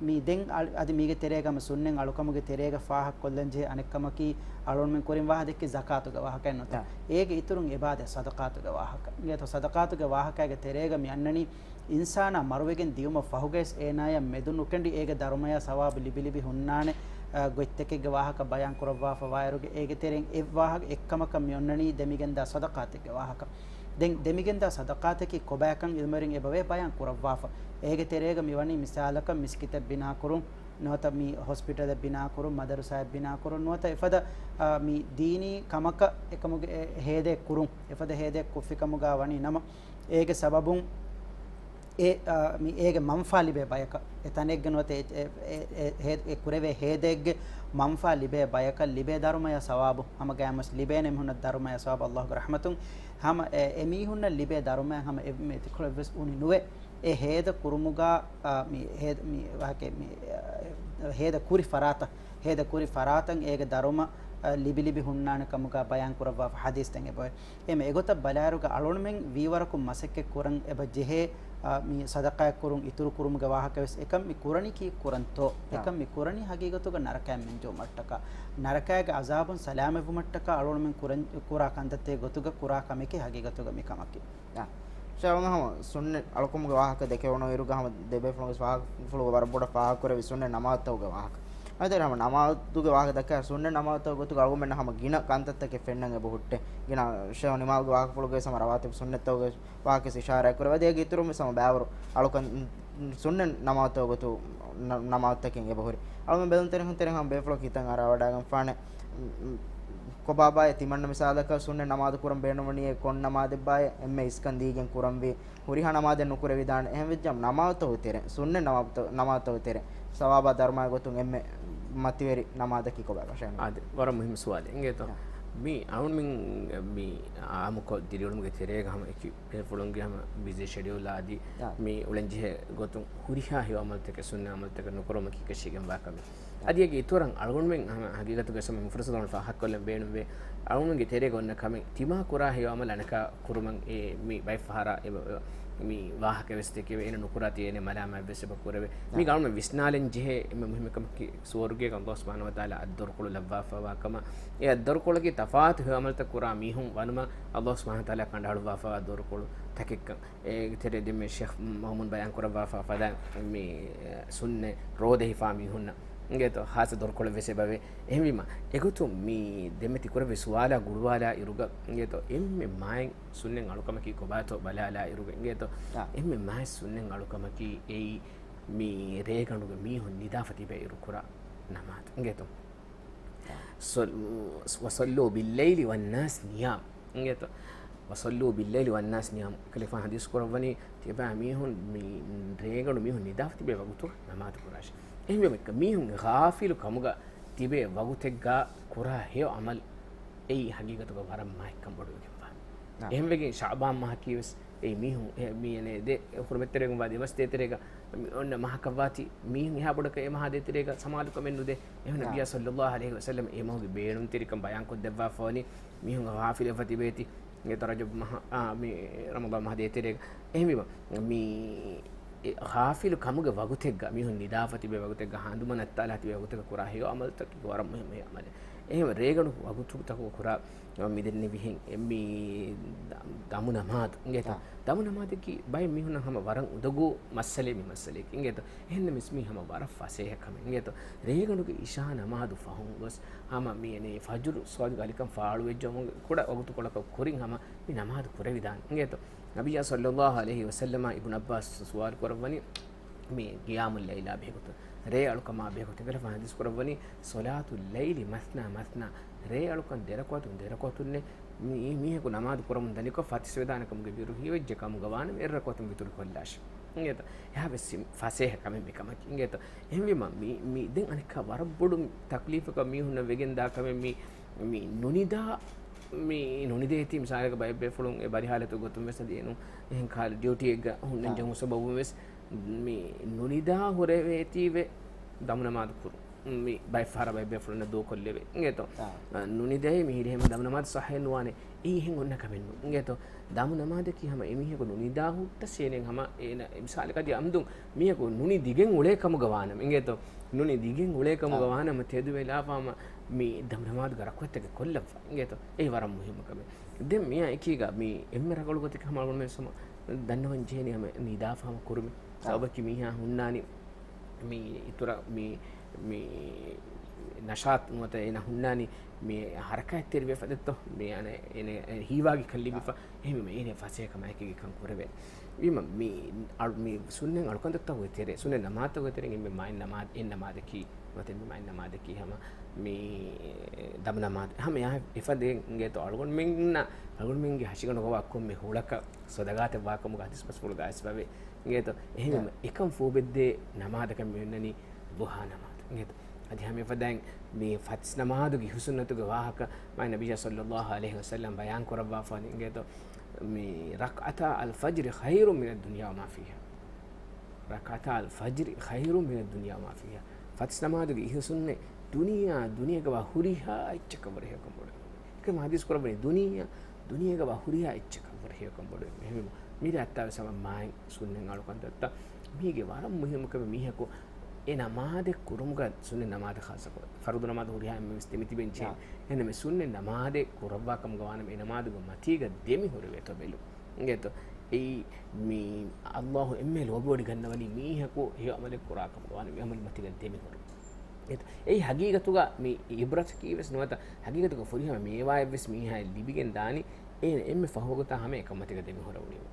މި ދެން އަޅ-، އަދި މީގެ ތެރޭގަ ހަމަ ސުންނަތް އަޅުކަމުގެ ތެރޭގަ ފާހަގަކޮށްލަން ޖެހޭ އަނެއްކަމަކީ، އަޅުގަނޑުމެން ކުރިން ވާހަ ދެއްކި ޒަކާތުގެ ވާހަކައެއް ނުތަ؟ އާ. އޭގެ އިތުރުން އެބާދެ ސަދަޤާތުގެ ވާހަކަ. އިނގޭތޯ، ސަދަޤާތުގެ ވާހަކައިގެ ތެރޭގަ މި އަންނަނީ، އިންސާނާ މަރުވެގެން ދިޔުމަށް ފަހުގައިސް އޭނާޔަށް މެދުނުކެނޑި އޭގެ ދަރުމަޔާ ސަވާބު ލިބިލިބި ހުންނާނެ، އަ، ގޮތްތަކެއްގެ ވާހަކަ ބަޔާން ކުރައްވާފަ ވާއިރުގެ އޭގެ ތެރެއިން އެއް ވާހަކަ އެއްކަމަކަށް މި އޮންނަނީ ދެމިގެންދާ ސަދަޤާތެއްގެ ވާހަކަ. ދެން ދެމިގެންދާ ސަދަޤާތަކީ ކޮބާކަން އިލްމުވެރިން އެބަވޭ ބަޔާން ކުރައްވާފަ. އޭގެ ތެރޭގަ މިވަނީ މިސާލަކަށް މިސްކިތެއް ބިނާކުރުން، ނުވަތަ މި ހޮސްޕިޓަލެއް ބިނާކުރުން، މަދަރުސާއެއް ބިނާކުރުން، ނުވަތަ އެފަދަ، އާ، މި ދީނީ ކަމަކަށް އެކަމުގެ އެ ހޭދައެއް ކުރުން، އެފަދަ ހޭދައެއް ކޮށްފިކަމުގާ ވަނީ ނަމަ، އޭގެ ސަބަބުން އެ، އާ، މި އޭގެ މަންފާ ލިބޭ ބަޔަކަށް، އެ ތަނެއްގެ ނުވަތަ އެ، އެ، އެ، އެ، އެ ކުރެވޭ ހޭދައެއްގެ މަންފާ ލިބޭ ބަޔަކަށް ލިބޭ ދަރުމަޔާ ސަވާބު، ހަމަގައިމުވެސް ލިބޭނެ މީހުންނަށް ދަރުމަޔާ ސަވާބު އައްލާހުގެ ރަޙްމަތުން. ހަމަ އެ، އެ މީހުންނަށް ލިބޭ ދަރުމަޔަށް ހަމަ އެންމެ އެތިކޮޅެއްވެސް އުނި ނުވޭ. އެ ހޭދަ ކުރުމުގާ، އާ، މި ހޭދަ، މި ވާހަކަ، މި، އާ، ހޭދަ ކުރި ފަރާތަށް، ހޭދަ ކުރި ފަރާތަށް އޭގެ ދަރުމަ، އަ، ލިބި ލިބި ހުންނާނެ ކަމުގާ ބަޔާން ކުރައްވާފަ ޙަދީޘްތައް އެބައޮތް. އެމެ އެގޮތަށް ބަލާއިރުގަ އަޅުގަނޑުމެން ވީވަރަކުން މަސައްކަތް ކުރަން އެބަ ޖެހޭ، އަ، މި ސަދަޤާތް ކުރުން، އިތުރު ކުރުމުގެ ވާހަކަ ވެސް އެކަން މި ކުރަނީ ކީއް ކުރަންތޯ؟ އާ. އެކަން މި ކުރަނީ ހަގީގަތުގަ ނަރަކައިން މެންޖެހުމަށްޓަކާ. ނަރަކައިގެ އަޒާބުން ސަލާމަތްވުމަށްޓަކާ އަޅުގަނޑުމެން ކުރަން، ކުރާ ކަންތައްތައް ގޮތުގަ ކުރާ ކަމެކޭ ހަގީގަތުގަ މި ކަމަކީ. އާ. ޝާވަން ހަމަ ސުންނަތް އަޅުކަމުގެ ވާހަކަ ދެކެވުނު އިރުގަ ހަމަ ދެބޭފުޅުން ވެސް ވާހަކަފުޅުގަ ވަރަށް ބޮޑަށް ފާހަގަކުރެއްވި ސުންނަތް ނަމާދުތަކުގެ ވާހަކަ. އަދި ހަމަ ނަމާދުގެ ވާހަކަ ދައްކާ ސުންނަތް ނަމާދުތަކުގެ ގޮތުގަ އަޅުގަނޑުމެންނަށް ހަމަ ގިނަ ކަންތައްތަކެއް ފެންނަން އެބަ ހުއްޓޭ. ގިނަ ޝޭހު ނިމާލްގެ ވާހަކަފުޅުގައި ހަމަ ރަވާތިބު ސުންނަތްތަކުގެ ވާހަކަ އިޝާރާތް ކުރެވޭ. އަދި އޭގެ އިތުރުން ވެސް ހަމަ ބައިވަރު އަޅުކަން ސުންނަތް ނަމާދުތަކުގެ ގޮތު ނަ-، ނަމާދުތަކެއް އެބަ ހުރި. އަޅުގަނޑު ބެލުންތެރިން ތެރެއިން ހަމަ ބޭފުޅަކު ހިތަށް އަރާވަޑައިގެންފާނެ. ކޮބާބާއޭ ތިމަންނަ މިސާލަކަށް ސުންނަތް ނަމާދު ކުރަން ބޭނުންވަނީ ކޮން ނަމާދެއްބާއޭ އެންމެ އިސްކަން ދީގެން ކުރަންވީ ހުރިހާ ނަމާދެއް ނުކުރެވިދާނެ. އެހެންވެއްޖާމަ ނަމާދުތަކުގެ ތެރެ، ސުންނަތް ނަމާދުތަ-، ނަމާދުތަކުގެ ތެރެ ސަވާބާ ދަރުމައާ ގޮތުން އެންމެ މަތިވެރި ނަމާދަކީ ކޮބާ ބަށައިން؟ އާދެ، ވަރަށް މުހިއްމު ސުވާލެއް. އިނގޭތޯ؟ އާ. މި އަޅުމެން މި އާއްމުކޮށް ދިރިއުޅުމުގެ ތެރޭގަ ހަމަ އެކި ބޭފުޅުންގެ ހަމަ ބިޒީ ޝެޑިއުލް އާދި، އާ، މި އުޅެންޖެހޭ ގޮތުން ހުރިހާ ހެޔޮ އަމަލުތަކެއް ސުންނަ އަމަލުތަކެއް ނުކުރުމަކީ ކަށީގެންވާ ކަމެއް. އާ. އަދި އޭގެ އިތުރަށް އަޅުގަނޑުމެން ހަމަ ހަގީގަތުގައި ހަމަ މި ފުރުސަތު ފާހަގަކޮށްލަން ބޭނުންވޭ. އަޅުގަނޑުގެ ތެރޭގަ އޮންނަ ކަމެއް ތިމާ ކުރާ ހެޔޮ އަމަލު އަނެކާ ކުރުމަށް އެ މި ބައެއް ފަހަރަށް އެ މި ވާހަކަ ވެސް ދެކެވޭ. އޭނަ ނުކުރާތީ އޭނަ މަލާމާތް ވެސް އެބަ ކުރެވޭ. މީގަ އަޅުގަނޑު ވިސްނާލަން ޖެހޭ އެންމެ މުހިއްމު ކަމަކީ ސުވަރުގޭގަ އައްލާހު ސުބްޙާނަހު ވަތަޢާލާ އަށް ދޮރުކޮޅު ލައްވާފަވާ ކަމަށް. އެ އަށް ދޮރުކޮޅަކީ ތަފާތު ހެޔޮ އަމަލުތައް ކުރާ މީހުން ވަނުމަށް އައްލާހު ސުބްޙާނަހު ވަތަޢާލާ ކަނޑައަޅުއްވާފަވާ ދޮރުކޮޅު ތަކެއްކަން. އޭގެ ތެރޭ ދެންމެ ޝޭޚް މައުމޫން ބަޔާން ކުރައްވާފަ ފަދަ މި ސުންނަތް ރޯދަ ހިފާ މީހުންނަށް އިނގޭތޯ ހާއްސަ ދޮރުކޮޅެއް ވެސް އެބަވޭ. އެހެންވީމަ، އެގޮތުން މި ދެންމެ ތި ކުރެއްވި ސުވާލާ ގުޅުވާލާ އިރުގަ އިނގޭތޯ އެންމެ މާތް ސުންނަތް އަޅުކަމަކީ ކޮބާތޯ ބަލާލާ އިރުގަ އިނގޭތޯ، އާ، އެންމެ މާތް ސުންނަތް އަޅުކަމަކީ އެއީ މި ރޭގަނޑުގެ މީހުން ނިދާފަ ތިބޭ އިރު ކުރާ ނަމާދު އިނގޭތޯ. އާ. ސޮ-، ވަޞައްލޫ ބިއްލައިލި ވައްނާސް ނިޔާމް. އިނގޭތޯ. ވަޞައްލޫ ބިއްލައިލި ވައްނާސް ނިޔާމް. ކަލޭގެފާނު ޙަދީޘް ކުރައްވަނީ، ތިޔަބައިމީހުން މި ރޭގަނޑު މީހުން ނިދާފަ ތިބޭ ވަގުތު ނަމާދު ކުރާށޭ. އެހެންވީމަ، މީހުން ޣާފިލު ކަމުގަ ތިބޭ ވަގުތެއްގަ ކުރާ ހެޔޮ ޢަމަލު އެއީ ޙަޤީޤަތުގަ ވަރަށް މާތްކަން ބޮޑުވެގެންވާ. އާ. އެހެންވެގެން ޝަޢުބާން މަހަކީ ވެސް އެއީ މީހުން، އެ، މި އެނެ ދެ ޙުރުމަތްތެރިވެގެންވާ ދެ މަސް ދޭތެރޭގަ މި އޮންނަ މަހަކަށްވާތީ، މީހުން އެހާ ބޮޑަކަށް އެ މަހާ ދޭތެރޭގަ ސަމާލުކަމެއް ނުދޭ. އެހެން ނަބިއްޔާ ޞައްލައްލާހު ޢަލައިހި ވަސައްލަމް އެ މަހުގެ ބޭނުންތެރިކަން ބަޔާންކޮށްދެއްވާފަވަނީ، މީހުން ޣާފިލެއްވަ ތިބޭތީ. އިނގޭތޯ؟ ރަޖަބު މަހަ، އާ، މި ރަމަޟާން މަހަ ދޭތެރޭގަ. އެހެންވީމަ، މި އެ ޣާފިލު ކަމުގެ ވަގުތެއްގަ މީހުން ނިދާފަ ތިބޭ ވަގުތެއްގަ ހަނދުމަ ނައްތާލާ ތިބޭ ވަގުތެއްގަ ކުރާ ހެޔޮ ޢަމަލުތަކެއް ވަރަށް މުހިއްމު ޢަމަލެއް. އެހެން ރޭގަނޑު ވަގުތުތަކުގަ ކުރާ މި ދެންނެވިހެން މި ދަ-، ދަމު ނަމާދު އިނގޭތޯ؟ އާ. ދަމު ނަމާދަކީ ބައެއް މީހުންނަށް ހަމަ ވަރަށް އުނދަގޫ މައްސަލައެއް މި މައްސަލައަކީ އިނގޭތޯ؟ އެހެންނަމަވެސް މީ ހަމަ ވަރަށް ފަސޭހަ ކަމެއް އިނގޭތޯ؟ ރޭގަނޑުގެ އިޝާ ނަމާދު ފަހުން ގޮސް ހަމަ މި އެނެ ފަޖުރު ސުވާދުގެ އަލިކަން ފާޅުވެއްޖެ ކުޑަ ވަގުތުކޮޅަކަށް ކުރިން ހަމަ މި ނަމާދު ކުރެވިދާނެ އިނގޭތޯ؟ ނަބިއްޔާ ޞައްލައްލާހު ޢަލައިހި ވަސައްލަމަށް އިބްނު ޢައްބާސް ސުވާލު ކުރައްވަނީ، މި ޤިޔާމުއްލައިލާ ބެހޭގޮތުން، ރޭ އަޅުކަމާ ބެހޭގޮތުން އެކަލަ ޙަދީޘް ކުރައްވަނީ، ޞަލާތުއްލައިލި މަސްނާ މަސްނާ، ރޭ އަޅުކަން ދެރަކުޢަތުން ދެރަކުޢަތުންނޭ، މީ-، މީހަކު ނަމާދު ކުރަމުން ދަނިކޮށް ފަތިސްވެދާނެ ކަމުގެ ބިރު ހީވެއްޖެ ކަމުގަ ވާނަމަ އެއްރަކުޢަތުން ވިތުރު ކޮށްލާށި. އިނގޭތޯ؟ އެހާވެސް ފަސޭހަ ކަމެއް މި ކަމަކީ. އިނގޭތޯ؟ އެހެންވީމަ، މި، މި ދެން އަނެއްކާ ވަރަށް ބޮޑު ތަކްލީފަކަށް މީހުންނަށް ވެގެން ދާ ކަމެއް މި، މި ނުނިދާ، މި ނުނިދޭތީ މިސާލަކަށް ބައެއް ބޭފުޅުން އެ ވަރިހާލަތު ގޮތުން ވެސް އަދި އެނޫން އެހެން ކާލަ ޑިއުޓީއެއްގަ ހުންނަން ޖެހުން ސަބަބުން ވެސް މި ނުނިދާ ހުރެވޭތީވެ ދަމު ނަމާދު ކުރުން. މި ބައެއް ފަހަރަށް ބައެއް ބޭފުޅުންނަށް ދޫކޮށްލެވޭ. އިނގޭތޯ؟ އާ. އަ، ނުނިދޭ މިހިރީ ހަމަ ދަމު ނަމާދު ޞައްޙައެއް ނުވާނެ. އެއީ އެހެން އޮންނަ ކަމެއް ނޫން. އިނގޭތޯ؟ ދަމު ނަމާދަކީ ހަމަ އެމީހަކު ނުނިދާ ހުއްޓަސް އޭނަ ހަމަ އޭނަ މިސާލަކަށް އަދި އަމްދުން މީހަކު ނުނި ދިގެން އުޅޭ ކަމުގަ ވާނަމަ. އިނގޭތޯ؟ ނުނި ދިގެން އުޅޭ ކަމުގަ އާ. ވާނަމަ ތެދުވެލާފަ ހަމަ މި ދަމު ނަމާދުގެ ރަކުޢަތްތަކެއް ކޮށްލައްވާ. އިނގޭތޯ؟ އެއީ ވަރަށް މުހިއްމު ކަމެއް. ދެން މިއާ އެކީގަ މި އެންމެ ރަނގަޅު ގޮތަކީ ހަމަ އަޅުގަނޑުމެން ހަމަ ދަންނަވަން ޖެހޭނީ ހަމަ ނިދާފަ ހަމަ ކުރުމެއް. އާ. ސަބަބަކީ މީހާ ހުންނާނީ މި އިތުރަށް މި، މި ނަޝާތު ނުވަތަ އޭނަ ހުންނާނީ މި ހަރަކާތްތެރިވެފަ ދެއްތޯ؟ މި އަނެއް އޭނަ ހީވާގި ކަން ލިބިފަ. އާ. އެހެންވީމަ އޭނަ ފަސޭހަ ކަމާއެކީގަ ކަން ކުރެވޭނެ. ވީމަ މި އަޅު-، މި ސުންނަތް އަޅުކަންތައްތަކުގެ ތެރޭ، ސުންނަތް ނަމާދުތަކުގެ ތެރެއިން އެންމެ މާތް ނަމާދު، އެއް ނަމާދަކީ، ނުވަތަ އެންމެ މާތް ނަމާދަކީ ހަމަ މި ދަމު ނަމާދު. ހަމަ އެއާ އެފަދައިން އިނގޭތޯ އަޅުގަނޑުމެންނަށް، އަޅުގަނޑުމެންގެ ހަށިގަނޑުގަ ވާ ކޮންމެ ހުޅަކަށް ސަދަގާތެއް ވާކަމުގަ ހަދީސް ބަސްފުޅުގަ އައިސްފަވޭ. އިނގޭތޯ؟ އެހެންވީމަ އެކަން ފޫބެއްދޭ ނަމާދަކަށް މި އޮންނަނީ ޟުޙާ ނަމާދު. އިނގޭތޯ؟ އަދި ހަމަ އެފަދައިން މި ފަތިސް ނަމާދުގެ އިހުސުންނަތުގެ ވާހަކަ މާތް ނަބިއްޔާ ޞައްލައްލާހު ޢަލައިހި ވަސައްލަމް ބަޔާން ކުރައްވާފަވަނީ. އިނގޭތޯ؟ މި ركعتا الفجر خير من الدنيا وما فيها. ركعتا الفجر خير من الدنيا وما فيها. ފަތިސް ނަމާދުގެ އިހުސުންނެއް ދުނިޔެއާ ދުނިޔޭގަ ވާ ހުރިހާ އެއްޗަކަށް ވަރަށް ހެޔޮކަން ބޮޑުވޭ. އެކަމަ ހަދީސް ކުރައްވަނީ ދުނިޔެއާ ދުނިޔޭގަ ވާ ހުރިހާ އެއްޗަކަށް ވަރަށް ހެޔޮކަން ބޮޑުވޭ. އެހެންވީމަ މި ރައްތާވެސް ހަމަ މާތް ސުންނަތް އަޅުކަންތައްތައް. މީގެ ވަރަށް މުހިއްމު ކަމެއް މީހަކު އެ ނަމާދެއް ކުރުމުގަ ސުންނަތް ނަމާދަށް ޚާއްޞަކޮށް، ފަރުޟު ނަމާދު ހުރިހާ އެންމެންވެސް ދެމިތިބެން ޖެހޭ. އާ. އެހެންނަމަ ސުންނަތް ނަމާދެއް ކުރައްވާ ކަމުގަ ވާނަމަ އެ ނަމާދުގެ މަތީގަ ދެމި ހުރެވޭތޯ ބެލުން. އިނގޭތޯ؟ އެއީ މި ﷲ އެންމެ ލޯބިވޮޑިގަންނަވަނީ މީހަކު ހެޔޮ ޢަމަލެއް ކުރާ ކަމުގަ ވާނަމަ އެ ޢަމަލު މަތީގަ ދެމި ހުރުން. އިނގޭތޯ؟ އެއީ ހަގީގަތުގަ މި ޢިބްރަތަކީ ވެސް ނުވަތަ ހަގީގަތުގަ ފުރިހަމަ މޭވާއެއްވެސް މީހާއަށް ލިބިގެން ދާނީ އެ އެންމެ ފަހު ވަގުތާ ހަމަ އެކަން މަތީގަ ދެމި ހުރެވުނީމަ.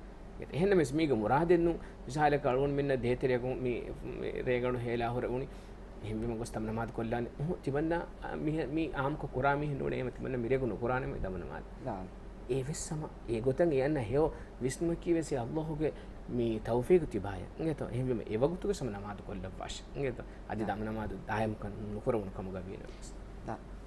އެހެންނަމަވެސް މީގެ މުރާދެއް ނޫން. މިސާލަކަށް އަޅުގަނޑުމެންނަށް ދޭތެރެއަކުން މި، މި ރޭގަނޑު ހޭލާ ހުރެވުނީ. އެހެންވީމަ ގޮސް ދަމު ނަމާދު ކޮށްލާނެ. އުހު، ތިމަންނަ، އަ، މި، މި އާއްމުކޮށް ކުރާ މީހެއް ނޫނޭ. އެހެންވީމަ ތިމަންނަ މިރޭގަނޑު ނުކުރާނަމޭ ދަމު ނަމާދު. އާ. އެވެސް ހަމަ އެގޮތަށް އެ އަންނަ ހެޔޮ ވިސްނުމަކީ ވެސް އެ ﷲ ގެ މި ތައުފީޤު ތިބާޔަށް. އިނގޭތޯ؟ އެހެންވީމަ އެ ވަގުތުގަ ހަމަ ނަމާދު ކޮށްލައްވާށި. އިނގޭތޯ؟ އަދި ދަމު ނަމާދު ދާއިމުކަން ނުކުރެވުނު ކަމުގަ ވީނަމަވެސް.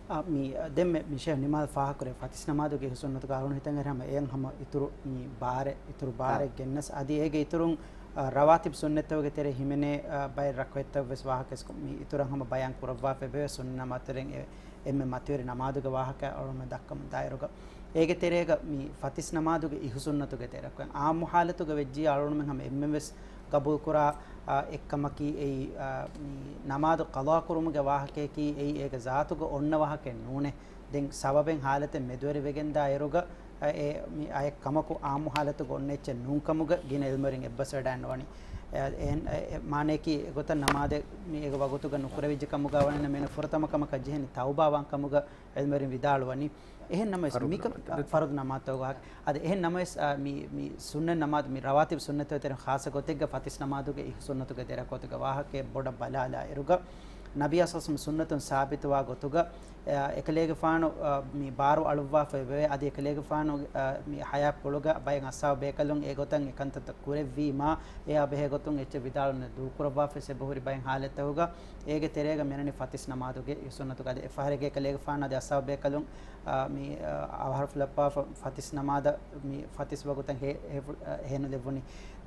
އާ، މި، ދެންމެ މި ޝޭޚް ނިމާލް ފާހަގަކުރޭ ފަތިސް ނަމާދުގެ އިހުސުންނަތުގަ އަޅުގަނޑު ހިތަށް އެރި ހަމަ އެއަށް ހަމަ އިތުރު މި ބާރެއް، އިތުރު ބާރެއް ގެންނަސް، އަދި އޭގެ އިތުރުން، އާ، ރަވާތިބް ސުންނަތްތަކުގެ ތެރޭ ހިމެނޭ، އާ، ބައެއް ރަކުޢަތްތައް ވެސް ވާހަކަ ވެސް މި އިތުރަށް ހަމަ ބަޔާން ކުރައްވާފައި ވޭ. ސުންނަ ނަމާދުތެރެއިން އެ، އެންމެ މަތިވެރި ނަމާދުގެ ވާހަކަ އަޅުގަނޑުމެން ދައްކަމުން ދާއިރުގަ. އޭގެ ތެރޭގަ މި ފަތިސް ނަމާދުގެ އިހުސުންނަތުގެ ތެރެއަކު އާއްމު ހާލަތުގަ ވެއްޖިއްޔާ އަޅުގަނޑުމެން ހަމަ އެންމެން ވެސް ގަބޫލުކުރާ، އާ، އެއްކަމަކީ އެއީ، އާ، މި ނަމާދު ޤަޟާ ކުރުމުގެ ވާހަކަޔަކީ އެއީ އޭގެ ޒާތުގަ އޮންނަ ވާހަކައެއް ނޫނޭ. ދެން ސަބަބެއް ހާލަތެއް މެދުވެރިވެގެންދާ އިރުގަ، އަ، އެ މި އައެއް ކަމަކު އާއްމު ހާލަތުގަ އޮންނަ އެއްޗެއް ނޫންކަމުގަ ގިނަ ޢިލްމުވެރިން އެއްބަސްވެވަޑައިގަންނަވަނީ. އެ، އެ، އެ، މާނަޔަކީ އެގޮތަށް ނަމާދެއް މި އޭގެ ވަގުތުގަ ނުކުރެވިއްޖެ ކަމުގަ ވަނީ މީނަ ފުރަތަމަ ކަމަކަށް ޖެހެނީ ތައުބާވާން ކަމުގަ ޢިލްމުވެރިން ވިދާޅުވަނީ. އެހެން ނަމަވެސް ފަރުޟު މިކަ-، ނަމާދު. ފަރުޟު ނަމާދުތަކުގެ ވާހަކަ. އަދި އެހެން ނަމަވެސް، އާ، މި، މި ސުންނަތް ނަމާދު، މި ރަވާތިބު ސުންނަތްތަކުގެ ތެރެއިން ޚާއްޞަ ގޮތެއްގަ ފަތިސް ނަމާދުގެ އިހުސުންނަތުގެ ތެރެއަކު ވާހަކައެއް ބޮޑަށް ބަލާލާ އިރުގަ، ނަބިއްޔާ ޞައްލަﷲު ޢަލައިހި ވަސައްލަމް ސުންނަތުން ސާބިތުވާ ގޮތުގަ، އާ، އެކަލޭގެފާނު، އާ، މި ބާރު އަޅުއްވާފައި ވެވޭ. އަދި އެކަލޭގެފާނު، އާ، މި ޙަޔާތްޕުޅުގަ ބައެއް އަޞްޙާބު ބޭކަލުން އެގޮތަށް އެކަންތައްތައް ކުރެއްވީމާ، އެއާ ބެހޭ ގޮތުން އެއްޗެއް ވިދާޅުވުން ދޫކުރައްވާފައި އެބަހުރި ބައެއް ޙާލަތްތަކުގަ، އޭގެ ތެރޭގަ މި އަންނަނީ ފަތިސް ނަމާދުގެ އިހުސުންނަތުގަ. އަދި އެފަހަރެއްގަ އެކަލޭގެފާނު އަދި އަޞްޙާބު ބޭކަލުން، އާ، މި، އާ، އަވަހަށް ފުލައްވާފަ ފަތިސް ނަމާދަށް މި ފަތިސް ވަގުތަށް ހޭ-، ހޭފު-، އާ، ހޭނުލެއްވުނީ.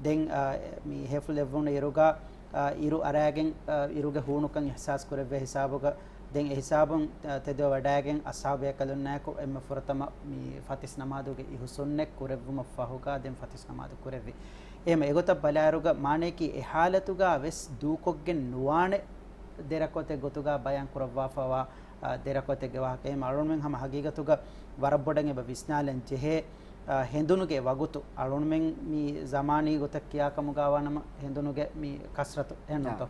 ދެން، އާ، މި ހޭފުޅު ލެއްވުނު އިރުގަ، އާ، އިރު އަރާގެން، އާ، އިރުގެ ހޫނުކަން އިޙްސާސް ކުރެވޭ ހިސާބުގަ، ދެން އެ ހިސާބުން ތެދުވެ ވަޑައިގެން އަޞްޙާބު ބޭކަލުންނާއެކު އެންމެ ފުރަތަމަ މި ފަތިސް ނަމާދުގެ އިހު ސުންނަތް ކުރެއްވުމަށް ފަހުގަ ދެން ފަތިސް ނަމާދު ކުރެއްވި. އެހެން އެގޮތަށް ބަލާއިރުގަ މާނަޔަކީ އެ ހާލަތުގަ ވެސް ދޫކޮށްގެން ނުވާނެ ދެރަކޮތެއް ގޮތުގަ ބަޔާން ކުރައްވާފަވާ، އާ، ދެރަކޮތެއްގެ ވާހަކަ. އެހެން އަޅުގަނޑުމެން ހަމަ ހަގީގަތުގަ ވަރަށް ބޮޑަށް އެބަ ވިސްނާލަން ޖެހޭ، އާ، ހެނދުނުގެ ވަގުތު. އަޅުގަނޑުމެން މި ޒަމާނީ ގޮތަށް ކިޔާ ކަމުގަ ވާނަމަ ހެނދުނުގެ މި ކަސްރަތު އެހެންނުތޯ؟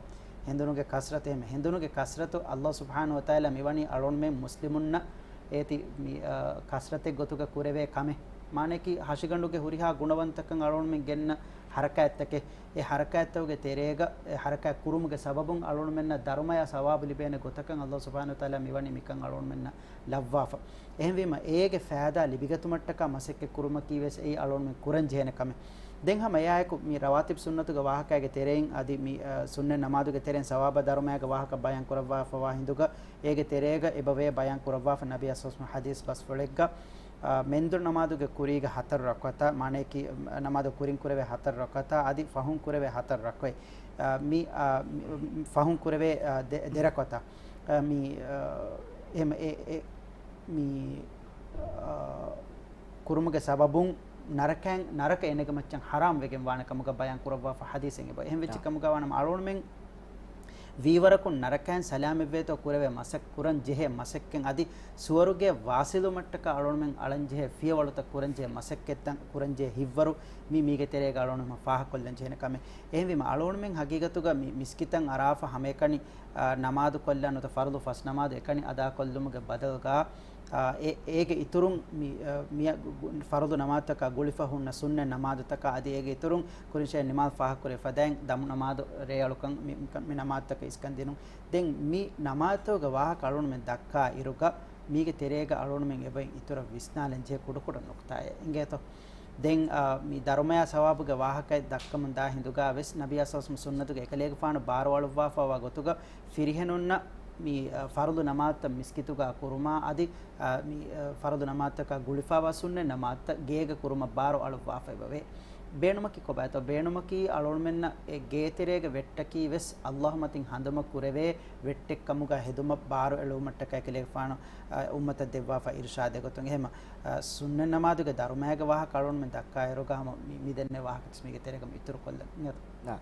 ހެނދުނުގެ ކަސްރަތު އެހެން ހެނދުނުގެ ކަސްރަތު އައްލާހު ސުބްޙާނަހު ވަތަޢާލާ މިވަނީ އަޅުގަނޑުމެން މުސްލިމުންނަށް އޭތި މި، އާ، ކަސްރަތެއް ގޮތުގަ ކުރެވޭ ކަމެއް. މާނަޔަކީ ހަށިގަނޑުގެ ހުރިހާ ގުނަވަންތަކަން އަޅުގަނޑުމެން ގެންނަ ހަރަކާތްތަކެއް. އެ ހަރަކާތްތަކުގެ ތެރޭގަ އެ ހަރަކާތް ކުރުމުގެ ސަބަބުން އަޅުގަނޑުމެންނަށް ދަރުމަޔާ ސަވާބު ލިބޭނެ ގޮތަކަށް އައްލާހު ސުބްޙާނަހު ވަތަޢާލާ މިވަނީ މިކަން އަޅުގަނޑުމެންނަށް ލައްވާފަ. އެހެންވީމަ އޭގެ ފައިދާ ލިބިގަތުމަށްޓަކާ މަސައްކަތް ކުރުމަކީ ވެސް އެއީ އަޅުގަނޑުމެން ކުރަން ޖެހޭނެ ކަމެއް. ދެން ހަމަ އެއާއެކު މި ރަވާތިބް ސުންނަތުގެ ވާހަކައިގެ ތެރެއިން އަދި މި، އަ، ސުންނަތް ނަމާދުގެ ތެރެއިން ސަވާބާ ދަރުމަޔާގެ ވާހަކަ ބަޔާން ކުރައްވާފަވާ ހިނދުގަ އޭގެ ތެރޭގަ އެބަވޭ ބަޔާން ކުރައްވާފަ ނަބީ އަސްވަސްމ ޙަދީސް ބަސްފުޅެއްގަ، އާ، މެންދުރު ނަމާދުގެ ކުރީގެ ހަތަރު ރަކުޢަތާ، މާނަޔަކީ، ނަމާދު ކުރިން ކުރެވޭ ހަތަރު ރަކުޢަތާ އަދި ފަހުން ކުރެވޭ ހަތަރު ރަކުޢަތް، އާ، މި، އާ، މި، ފަހުން ކުރެވޭ، އާ، ދެ، ދެ ރަކުޢަތާ، އާ، މި، އާ، އެ، އެ، މި، އާ، ކުރުމުގެ ސަބަބުން ނަރަކައިން، ނަރަކަ އެނެގަމައްޗަށް ޙަރާމް ވެގެން ވާނެ ކަމުގަ ބަޔާން ކުރައްވާފަ ޙަދީޘެއް އެބަ. އެހެން ވެއްޖެ ކަމުގަ ވާނަމަ އަޅުގަނޑުމެން ވީވަރަކުން ނަރަކައިން ސަލާމަތްވޭތޯ ކުރެވޭ މަސައް، ކުރަން ޖެހޭ މަސައްކަތް އަދި ސުވަރުގެ ވާސިލުމަށްޓަކާ އަޅުގަނޑުމެން އަޅަން ޖެހޭ ފިޔަވަޅުތައް ކުރަން ޖެހޭ މަސައްކަތްތައް ކުރަން ޖެހޭ ހިތްވަރު މި މީގެ ތެރޭގަ އަޅުގަނޑު ފާހަގަކޮށްލަން ޖެހޭނެ ކަމެއް. އެހެންވީމަ އަޅުގަނޑުމެން ހަގީގަތުގަ މި މިސްކިތަށް އަރާފަ ހަމައެކަނި، އާ، ނަމާދު ކޮށްލާ ނުވަތަ ފަރުޟު ފަސް ނަމާދު އެކަނި އަދާކޮށްލުމުގެ ބަދަލުގަ، އާ، އެ، އޭގެ އިތުރުން މި، އާ، މިއަށް ގު-، ގު-، ފަރުޟު ނަމާދުތަކާ ގުޅިފަ ހުންނަ ސުންނަތް ނަމާދުތަކާ އަދި އޭގެ އިތުރުން ކުރިން ޝައި ނިމާޒު ފާހަގަކުރެވި ފަދައިން ދަމު ނަމާދު ރޭއަޅުކަން މި، މި، މި ނަމާދުތަކަށް އިސްކަން ދިނުން. ދެން މި ނަމާދުތަކުގެ ވާހަކަ އަޅުގަނޑުމެން ދައްކާ އިރުގަ މީގެ ތެރޭގަ އަޅުގަނޑުމެން އެބައިން އިތުރަށް ވިސްނާލަން ޖެހޭ ކުޑަކުޑަ ނުކުތާއެއް އިނގޭތޯ. ދެން، އާ، މި ދަރުމަޔާ ސަވާބުގެ ވާހަކައެއް ދައްކަމުން ދާ ހިނދުގަ ވެސް ނަބީ އަސްވަސްމު ސުންނަތުގެ އެކަލޭގެފާނު ބާރުއަޅުއްވާފައިވާ ގޮތުގަ ފިރިހެނުންނަށް މި، އަ، ފަރުޟު ނަމާދުތައް މިސްކިތުގަ ކުރުމާ އަދި، އަ، މި، އަ، ފަރުޟު ނަމާދުތަކާ ގުޅިފައިވާ ސުންނަތް ނަމާދުތައް ގޭގަ ކުރުމަށް ބާރު އަޅުއްވާފައި އެބަވޭ. ބޭނުމަކީ ކޮބާތޯ؟ ބޭނުމަކީ އަޅުގަނޑުމެންނަށް އެ ގޭތެރޭގެ ވެއްޓަކީ ވެސް އައްލާހު މަތިން ހަނދުމަ ކުރެވޭ ވެއްޓެއް ކަމުގަ ހެދުމަށް ބާރު އެޅުވުމަށްޓަކައި ކަލޭގެފާނު، އަ، އުއްމަތަށް ދެއްވާފަ އިރުޝާދެއް ގޮތުން. އެހެމަ، އަ، ސުންނަތް ނަމާދުގެ ދަރުމައިގެ ވާހަކަ އަޅުގަނޑުމެން ދައްކާއިރުގަ ހަމަ މި، މި ދެންނެވި ވާހަކަ މީގެ ތެރޭގަ އިތުރުކޮށްލަން. އާ.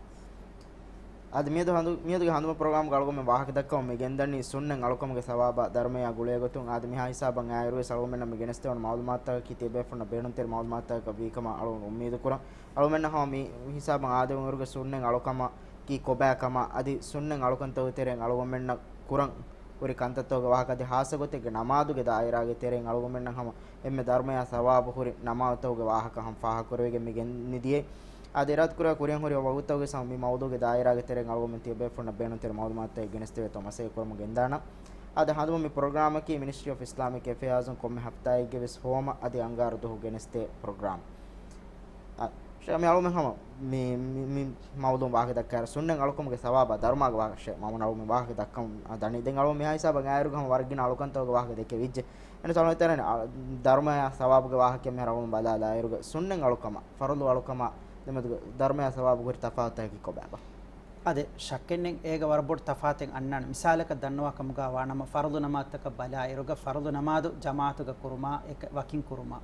އާދެ، މިއަދު ހަނދު-، މިއަދުގެ ހަނދުމަ ޕްރޮގްރާމްގަ އަޅުގަނޑުމެން ވާހަކަ ދައްކަމުން މި ގެންދަނީ ސުންނަތް އަޅުކަމުގެ ސަވާބާ ދަރުމަޔާ ގުޅޭގޮތުން. އާދެ، މިހާ ހިސާބަށް އައިއިރުވެސް އަޅުގަނޑުމެންނަށް މި ގެނެސްދެވުނު މައުލޫމާތުތަކަކީ ތިޔަބޭފުޅުންނަށް ބޭނުންތެރި މައުލޫމާތުތަކަކަށް ވީކަމަށް އަޅުގަނޑު އުއްމީދުކުރަން. އަޅުގަނޑުމެންނަށް ހަމަ މި ހިސާބަށް އާދެވުނުއިރުގެ ސުންނަތް އަޅުކަމަކީ ކޮބާކަމާ އަދި ސުންނަތް އަޅުކަންތަކުގެ ތެރެއިން އަޅުގަނޑުމެންނަށް ކުރަން ހުރި ކަންތައްތަކުގެ ވާހަކަ އަދި ހާއްސަ ގޮތެއްގެ ނަމާދުގެ ދާއިރާގެ ތެރެއިން އަޅުގަނޑުމެންނަށް ހަމަ އެންމެ ދަރުމަޔާ ސަވާބު ހުރި ނަމާދުތަކުގެ ވާހަކަ ހަމަ ފާހަގަކުރެވިގެން މި ގެންނެވިދިޔައީ. އާދެ، އިރާދަކުރެވޭ ކުރިއަށް ހުރި ވަގުތުތަކުގެ ހަމަ މި މައުޟޫގެ ދާއިރާގެ ތެރެއިން އަޅުގަނޑުމެން ތިޔަބޭފުޅުންނަށް ބޭނުންތެރި މައުލޫމާތުތަކެއް ގެނެސްދެވޭތޯ މަސައްކަތް ކުރަމުން ގެންދާނަން. އާދެ، ހަނދުމަ މި ޕްރޮގްރާމަކީ މިނިސްޓްރީ އޮފް އިސްލާމިކް އެފެއާޒުން ކޮންމެ ހަފްތާއެއްގެ ވެސް ހޯމަ އަދި އަންގާރަ ދުވަހު ގެނެސްދޭ ޕްރޮގްރާމް. އާ، ޝޭޚް، މި އަޅުގަނޑުމެން ހަމަ މި، މި، މި މައުޟޫ ވާހަކަ ދައްކާއިރު ސުންނަތް އަޅުކަމުގެ ސަވާބާ ދަރުމަޔާގެ ވާހަކަ ޝޭޚް މައުމޫން އަޅުގަނޑުމެން ވާހަކަ ދައްކަން ދަނީ. ދެން އަޅުގަނޑު މިހާ ހިސާބަށް އައިއިރުގަ ހަމަ ވަރަށް ގިނަ އަޅުކަންތަކުގެ ވާހަކަ ދެކެވިއްޖެ. އެން ސަވާލު ތެރޭ، އާ، ދަރުމަޔާ ސަވާބުގެ ވާހަކަ މިހާރު އަޅުގަނޑު ބަލާލާއިރުގަ ސުންނަތް އަޅުކަމާ ފަރުޟު އަޅުކަމާ ދެމެދުގަ ދަރުމަޔާ ސަވާބު ހުރި ތަފާތުތަކަކީ ކޮބާބާ؟ އާދެ، ޝައްކެއްނެތް އޭގަ ވަރަށް ބޮޑު ތަފާތެއް އަންނާނެ. މިސާލަކަށް ދަންނަވާ ކަމުގަ ވާނަމަ، ފަރުޟު ނަމާދުތަކަށް ބަލާއިރުގަ ފަރުޟު ނަމާދު ޖަމާޢަތުގަ ކުރުމާ، އެކަ-، ވަކިން ކުރުމާ،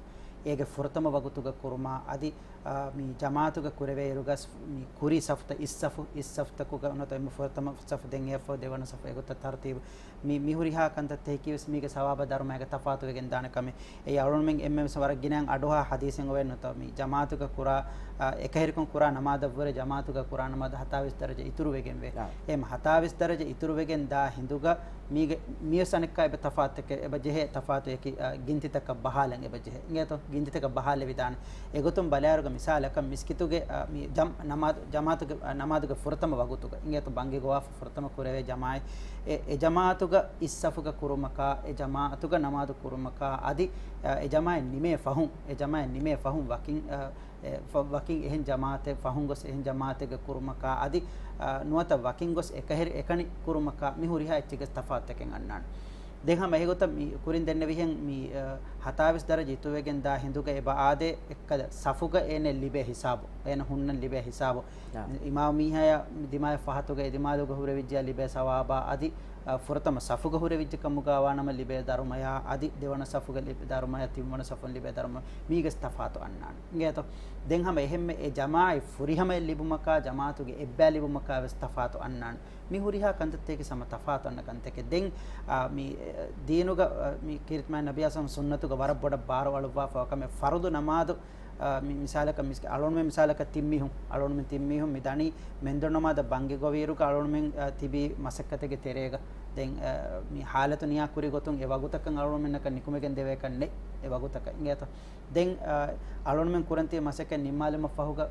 އޭގެ ފުރަތަމަ ވަގުތުގަ ކުރުމާ، އަދި، އާ، މި ޖަމާޢަތުގަ ކުރެވޭއިރުގަ މި ކުރީ ސަފުތައް އިސް ސަފު، އިސް ސަފުތަކުގަ ނުވަތަ އެންމެ ފުރަތަމަ ސަފު، ދެން އެއަށްފަހު ދެވަނަ ސަފު، އެގޮތަށް ތަރުތީބު މި، މި ހުރިހާ ކަންތައްތަކަކީ ވެސް މީގެ ސަވާބާ ދަރުމައިގެ ތަފާތު ވެގެން ދާނެ ކަމެއް. އެއީ އަޅުގަނޑުމެން އެންމެ ވެސް ވަރަށް ގިނައިން އަޑުއަހާ ޙަދީޘެއް އޮވޭ ނުތަ، މި ޖަމާޢަތުގަ ކުރާ، އަ، އެކަހެރިކޮށް ކުރާ ނަމާދަށްވުރެ ޖަމާޢަތުގަ ކުރާ ނަމާދު ހަތާވީސް ދަރަޖަ އިތުރު ވެގެން ވޭ. އާ. އެހެން ހަތާވީސް ދަރަޖަ އިތުރު ވެގެން ދާ ހިނދުގަ މީގެ، މިވެސް އަނެއްކާ އެބަ ތަފާތުތަކެއް، އެބަ ޖެހޭ ތަފާތު އެކި، އަ، ގިންތިތަކަށް ބަހާލަން އެބަ ޖެހޭ. އިނގޭތޯ؟ ގިންތިތަކަށް ބަހާލެވިދާނެ. އެގޮތުން ބަލާއިރުގަ މިސާލަކަށް މިސްކިތުގެ، އަ، މި ޖަމް-، ނަމާދު، ޖަމާޢަތުގެ، އަ، ނަމާދުގެ ފުރަތަމަ ވަގުތުގަ އިނގޭތޯ ބަންގި ގޮވާފަ ފުރަތަމަ ކުރެވޭ ޖަމާޢަތް، އެ، އެ ޖަމާޢަތުގަ އިސް ސަފުގަ ކުރުމަކާ، އެ ޖަމާޢަތުގަ ނަމާދު ކުރުމަކާ، އަދި، އަ، އެ ޖަމާޢަތް ނިމޭ ފަހުން، އެ ޖަމާޢަތް ނިމޭ ފަހުން ވަކިން، އަ، އެ، ފަ-، ވަކިން އެހެން ޖަމާޢަތެއް، ފަހުން ގޮސް އެހެން ޖަމާޢަތެއްގަ ކުރުމަކާ، އަދި، އަ، ނުވަތަ ވަކިން ގޮސް އެކަހެރި އެކަނި ކުރުމަކާ، މި ހުރިހާ އެއްޗެއްގެ ތަފާތުތަކެއް އަންނާނެ. ދެން ހަމަ އެގޮތަށް މި ކުރިން ދެންނެވިހެން މި، އަ، ހަތާވީސް ދަރަޖަ އިތުރުވެގެން ދާ ހިނދުގަ އެބަ އާދޭ އެއްކަލަ ސަފުގަ އޭނަ ލިބޭ ހިސާބު، އޭނަ ހުންނަން ލިބޭ ހިސާބު. އާ. އިމާމު މީހާޔާ ދިމާޔަށް ފަހަތުގަ އެ ދިމާލުގަ ހުރެވިއްޖެޔާ ލިބޭ ސަވާބާ އަދި، އާ، ފުރަތަމަ ސަފުގަ ހުރެވިއްޖެ ކަމުގަ ވާނަމަ ލިބޭ ދަރުމަޔާ، އަދި ދެވަނަ ސަފުގަ ލިބޭ ދަރުމަޔާ، ތިންވަނަ ސަފުން ލިބޭ ދަރުމަ، މީގެސް ތަފާތު އަންނާނެ. އިނގޭތޯ؟ ދެން ހަމަ އެހެންމެ އެ ޖަމާއަތް ފުރިހަމައެއް ލިބުމަކާ، ޖަމާއަތުގެ އެއްބައި ލިބުމަކާ ވެސް ތަފާތު އަންނާނެ. މި ހުރިހާ ކަންތައްތަކެއް ހަމަ ތަފާތު އަންނަ ކަންތަކެއް. ދެން، އާ، މި، އެ، ދީނުގަ، އަ، މި ކީރިތި މާތް ނަބިއްޔާ ސަމް ސުންނަތުގަ ވަރަށް ބޮޑަށް ބާރު އަޅުއްވާފަ ކަމެއް ފަރުދު ނަމާދު، އަ، މި މިސާލަކަށް މިސް-، އަޅުންމެން މިސާލަކަށް ތިން މީހުން، އަޅުންމެން ތިން މީހުން މި ދަނީ މެންދުރު ނަމާދަށް ބަންގި ގޮވިއިރުގަ އަޅުންމެން، އަ، ތިބީ މަސައްކަތެއްގެ ތެރޭގަ. ދެން، އަ، މި ހާލަތު ނިޔާ ކުރި ގޮތުން އެ ވަގުތަކަށް އަޅުންމެންނަކަށް ނިކުމެގެން ދެވޭކަށް ނެތް އެ ވަގުތަކަށް. އިނގޭތޯ؟ ދެން، އަ، އަޅުންމެން ކުރަން ތިބި މަސައްކަތް ނިންމާލުމަށް ފަހުގަ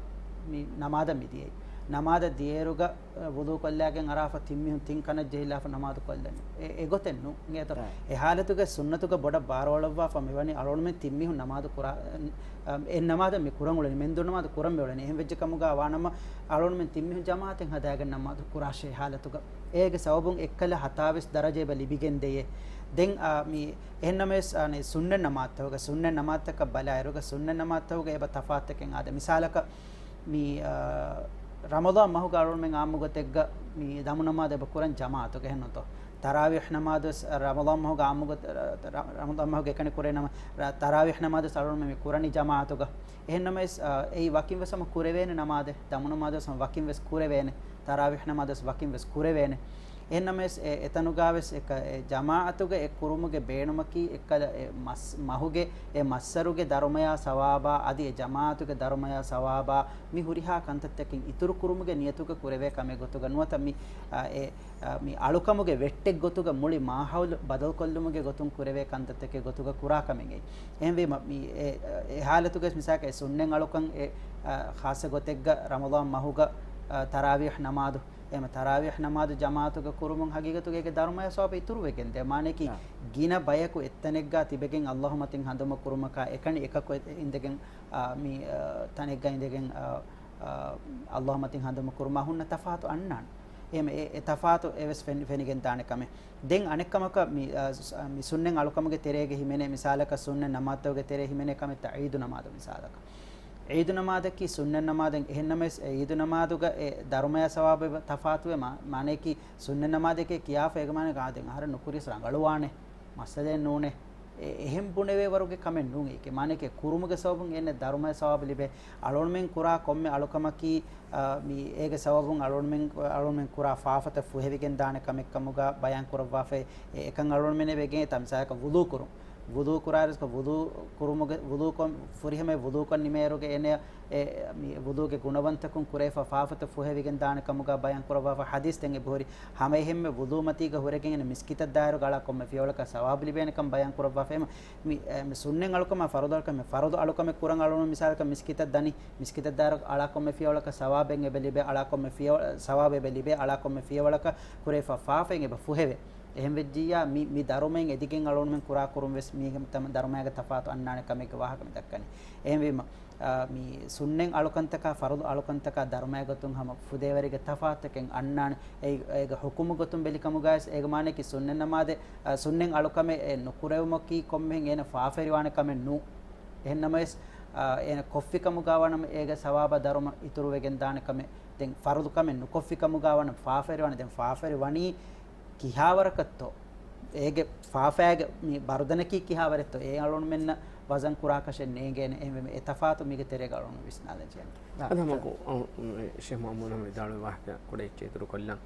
މި ނަމާދަށް މި ދިޔައީ. ނަމާދަށް ދިޔައިރުގަ، އަ، ވުޟޫ ކޮށްލާގެން އަރާފަ ތިން މީހުން ތިން ކަނަށް ޖެހިލާފަ ނަމާދު ކޮށްލަނީ. އެ، އެގޮތެއް ނޫން. އިނގޭތޯ؟ އެ ހާލަތުގެ ސުންނަތުގަ ބޮޑަށް ބާރުއަޅުއްވާފަ މިވަނީ އަޅުންމެން ތިން މީހުން ނަމާދު ކުރާ، އަ، އެއް ނަމާދަށް މި ކުރަން އުޅެނީ. މެންދުރު ނަމާދު ކުރަން މި އުޅެނީ. އެހެން ވެއްޖެ ކަމުގަ ވާނަމަ އަޅުންމެން ތިން މީހުން ޖަމާއަތެއް ހަދާގެން ނަމާދު ކުރާށޭ ހާލަތުގަ. އޭގެ ސަބަބުން އެއްކަލަ ހަތާވެސް ދަރަޖަ އެބަ ލިބިގެން ދެޔޭ. ދެން، އާ، މި އެހެންނަމަވެސް، އާ، ސުންނަތް ނަމާދުތަކުގަ، ސުންނަތް ނަމާދުތަކަށް ބަލާއިރުގަ، ސުންނަތް ނަމާދުތަކުގަ އެބަ ތަފާތުތަކެއް އާދޭ. މިސާލަކަށް، މި، އާ، ރަމަޟާން މަހުގަ އަޅުންމެން ޢާއްމު ގޮތެއްގަ މި ދަމު ނަމާދު އެބަ ކުރަން ޖަމާޢަތުގަ، އެހެންނުތޯ؟ ތަރާވީޙް ނަމާދުވެސް ރަމަޟާން މަހުގަ ޢާއްމު ގޮތް، ރަ-، ރަ-، ރަމަޟާން މަހުގަ އެކަނި ކުރޭ ނަމަ، ރަ-، ތަރާވީޙް ނަމާދުވެސް އަޅުންމެން މި ކުރަނީ ޖަމާޢަތުގަ. އެހެންނަމަވެސް، އާ، އެއީ ވަކިން ވެސް ހަމަ ކުރެވޭނެ ނަމާދެއް، ދަމު ނަމާދުވެސް ހަމަ ވަކިން ވެސް ކުރެވޭނެ، ތަރާވީޙް ނަމާދުވެސް ވަކިން ވެސް ކުރެވޭނެ. އެހެންނަމަވެސް، އެ، އެތަނުގާވެސް އެ ކަ-، އެ ޖަމާޢަތުގަ އެ ކުރުމުގެ ބޭނުމަކީ އެއްކަލަ އެ މަސް-، މަހުގެ އެ މައްސަރުގެ ދަރުމަޔާ ސަވާބާ އަދި އެ ޖަމާޢަތުގެ ދަރުމަޔާ ސަވާބާ މި ހުރިހާ ކަންތައްތަކެއް އިތުރު ކުރުމުގެ ނިޔަތުގަ ކުރެވޭ ކަމެއް ގޮތުގަ ނުވަތަ މި، އަ، އެ، އަ، މި އަޅުކަމުގެ ވެއްޓެއް ގޮތުގަ މުޅި މާހައުލު ބަދަލުކޮށްލުމުގެ ގޮތުން ކުރެވޭ ކަންތައްތަކެއް ގޮތުގަ ކުރާ ކަމެއް އެއީ. އެހެންވީމަ، މި އެ، އެ ހާލަތުގައި މިސާލަކަށް އެ ސުންނަތް އަޅުކަން އެ، އަ، ޚާއްޞަ ގޮތެއްގަ ރަމަޟާން މަހުގަ، އަ، ތަރާވީޙް ނަމާދު، އެހެން ތަރާވީޙް ނަމާދު ޖަމާޢަތުގަ ކުރުމުން ހަގީގަތުގައި އޭގެ ދަރުމަޔާ ސަވާބު އިތުރުވެގެން ދޭ. މާނައަކީ، ނާ. ގިނަ ބަޔަކު އެއްތަނެއްގަ ތިބެގެން ﷲ މަތިން ހަނދުމަ ކުރުމަކާ އެކަނި އެކަކު އިނދެގެން، އަ، މި، އަ، ތަނެއްގަ އިނދެގެން، އަ، އަ، ﷲ މަތިން ހަނދުމަ ކުރުމާ ހުންނަ ތަފާތު އަންނާނެ. އެހެން އެ، އެ ތަފާތު އެވެސް ފެނި-، ފެނިގެން ދާނެ ކަމެއް. ދެން އަނެއްކަމަކަށް މި، އަ، ސު-، އަ، މި ސުންނަތް އަޅުކަމުގެ ތެރޭގަ ހިމެނޭ، މިސާލަކަށް ސުންނަތް ނަމާދުތަކުގެ ތެރޭ ހިމެނޭ ކަމެއްތަ ޢީދު ނަމާދު މިސާލަކަށް. ޢީދު ނަމާދަކީ ސުންނަތް ނަމާދެއް އެހެންނަމަވެސް، އެ ޢީދު ނަމާދުގަ އެ ދަރުމަޔާ ސަވާބު ތަފާތުވެ މާ-، މާނައަކީ ސުންނަތް ނަމާދެކޭ ކިޔާފަ އޭގެ މާނަ އާދެން އަހަރެން ނުކުރިޔަސް ރަނގަޅުވާނެ. މައްސަލައެއް ނޫނޭ. އެ-، އެހެން ބުނެވޭ ވަރުގެ ކަމެއް ނޫން އޭކެ. މާނައެކޭ ކުރުމުގެ ސަބަބުން އެންނެ ދަރުމަޔަ ސަވާބު ލިބޭ. އަޅުންމެން ކުރާ ކޮންމެ އަޅުކަމަކީ، އާ، މި އޭގެ ސަބަބުން އަޅުންމެން، އަޅުންމެން ކުރާ ފާފަތައް ފުހެވިގެން ދާނެ ކަމެއް ކަމުގަ ބަޔާން ކުރައްވާފައި. އެ-، އެކަން އަޅުންމެން ވެގެން ތަ މިސާލަކަށް ވުޟޫ ކުރުން. ވުޟޫ ކުރާއިރުސް ވުޟޫ ކުރުމުގެ، ވުޟޫ ކޮށް، ފުރިހަމަ ވުޟޫ ކޮށް ނިމޭއިރުގެ އޭނަ އެ، މި ވުޟޫގެ ގުނަވަންތަކުން ކުރެވިފަ ފާފަތައް ފުހެވިގެން ދާނެ ކަމުގަ ބަޔާން ކުރައްވާފަ ޙަދީޘް ދެން އެބަހުރި. ހަމައެހެންމެ ވުޟޫ މަތީގަ ހުރެގެން އެން މިސްކިތަށް ދާއިރު އަޅާ ކޮންމެ ފިޔަވަޅަކަށް ސަވާބު ލިބޭނެ ކަން ބަޔާން ކުރައްވާފަ. އެހެން މި، އެ، މި ސުންނަތް އަޅުކަމާ ފަރުޟު އަޅުކަމެއް، ފަރުޟު އަޅުކަމެއް ކުރަން އަޅުން މިސާލަކަށް މިސްކިތަށް ދަނީ، މިސްކިތަށް ދާއިރު އަޅާ ކޮންމެ ފިޔަވަޅަކަށް ސަވާބެއް އެބަ ލިބޭ، އަޅާ ކޮންމެ ފިޔަވަ-، ސަވާބެއް އެބަ ލިބޭ، އަޅާ ކޮންމެ ފިޔަވަޅަކަށް ކުރެވިފަ ފާފައެއް އެބަ ފުހެވޭ. އެހެން ވެއްޖިއްޔާ މި، މި ދަރުމައިން އެދިގެން އަޅުންމެން ކުރާ ކުރުން ވެސް މީގެ ތަ-، ދަރުމައިގެ ތަފާތު އަންނާނެ ކަމެއްގެ ވާހަކަ މި ދައްކަނީ. އެހެންވީމަ، އާ، މި ސުންނަތް އަޅުކަންތަކާ ފަރުޟު އަޅުކަންތަކާ ދަރުމައިގެ ގޮތުން ހަމަ ފުދޭވަރީގެ ތަފާތުތަކެއް އަންނާނެ. އެ-، އޭގެ ޙުކުމު ގޮތުން ބެލި ކަމުގައިވެސް އޭގެ މާނައަކީ ސުންނަތް ނަމާދެއް، އާ، ސުންނަތް އަޅުކަމެއް އެ ނުކުރެވުމަކީ ކޮންމެހެން އޭނަ ފާފަވެރިވާނެ ކަމެއް ނޫން. އެހެންނަމަވެސް، އާ، އޭނަ ކޮށްފި ކަމުގަ ވާނަމަ އޭގެ ސަވާބާ ދަރުމަ އިތުރުވެގެން ދާނެ ކަމެއް. ދެން ފަރުޟު ކަމެއް ނުކޮށްފި ކަމުގަ ވާނަމަ ފާފަވެރިވާނެ. ދެން ފާފަވެރި ވަނީ ކިހާވަރަކަށްތޯ؟ އޭގެ ފާފައިގެ މި ބަރުދަނަކީ ކިހާވަރެއްތޯ؟ އޭ އަޅުންމެންނަށް ވަޒަން ކުރާކަށެއް ނޭނގޭނެ. އެހެންވެ، އެ ތަފާތު މީގެ ތެރޭގަ އަޅުން ވިސްނާލަން ޖެހޭނެ. އަދި ހަމަކު، އަ، ޝޭޚް މައުމޫން ހަމަ ވިދާޅުވި ވާހަކަ ކުޑަ އެއްޗެއް އިތުރު ކޮށްލަން.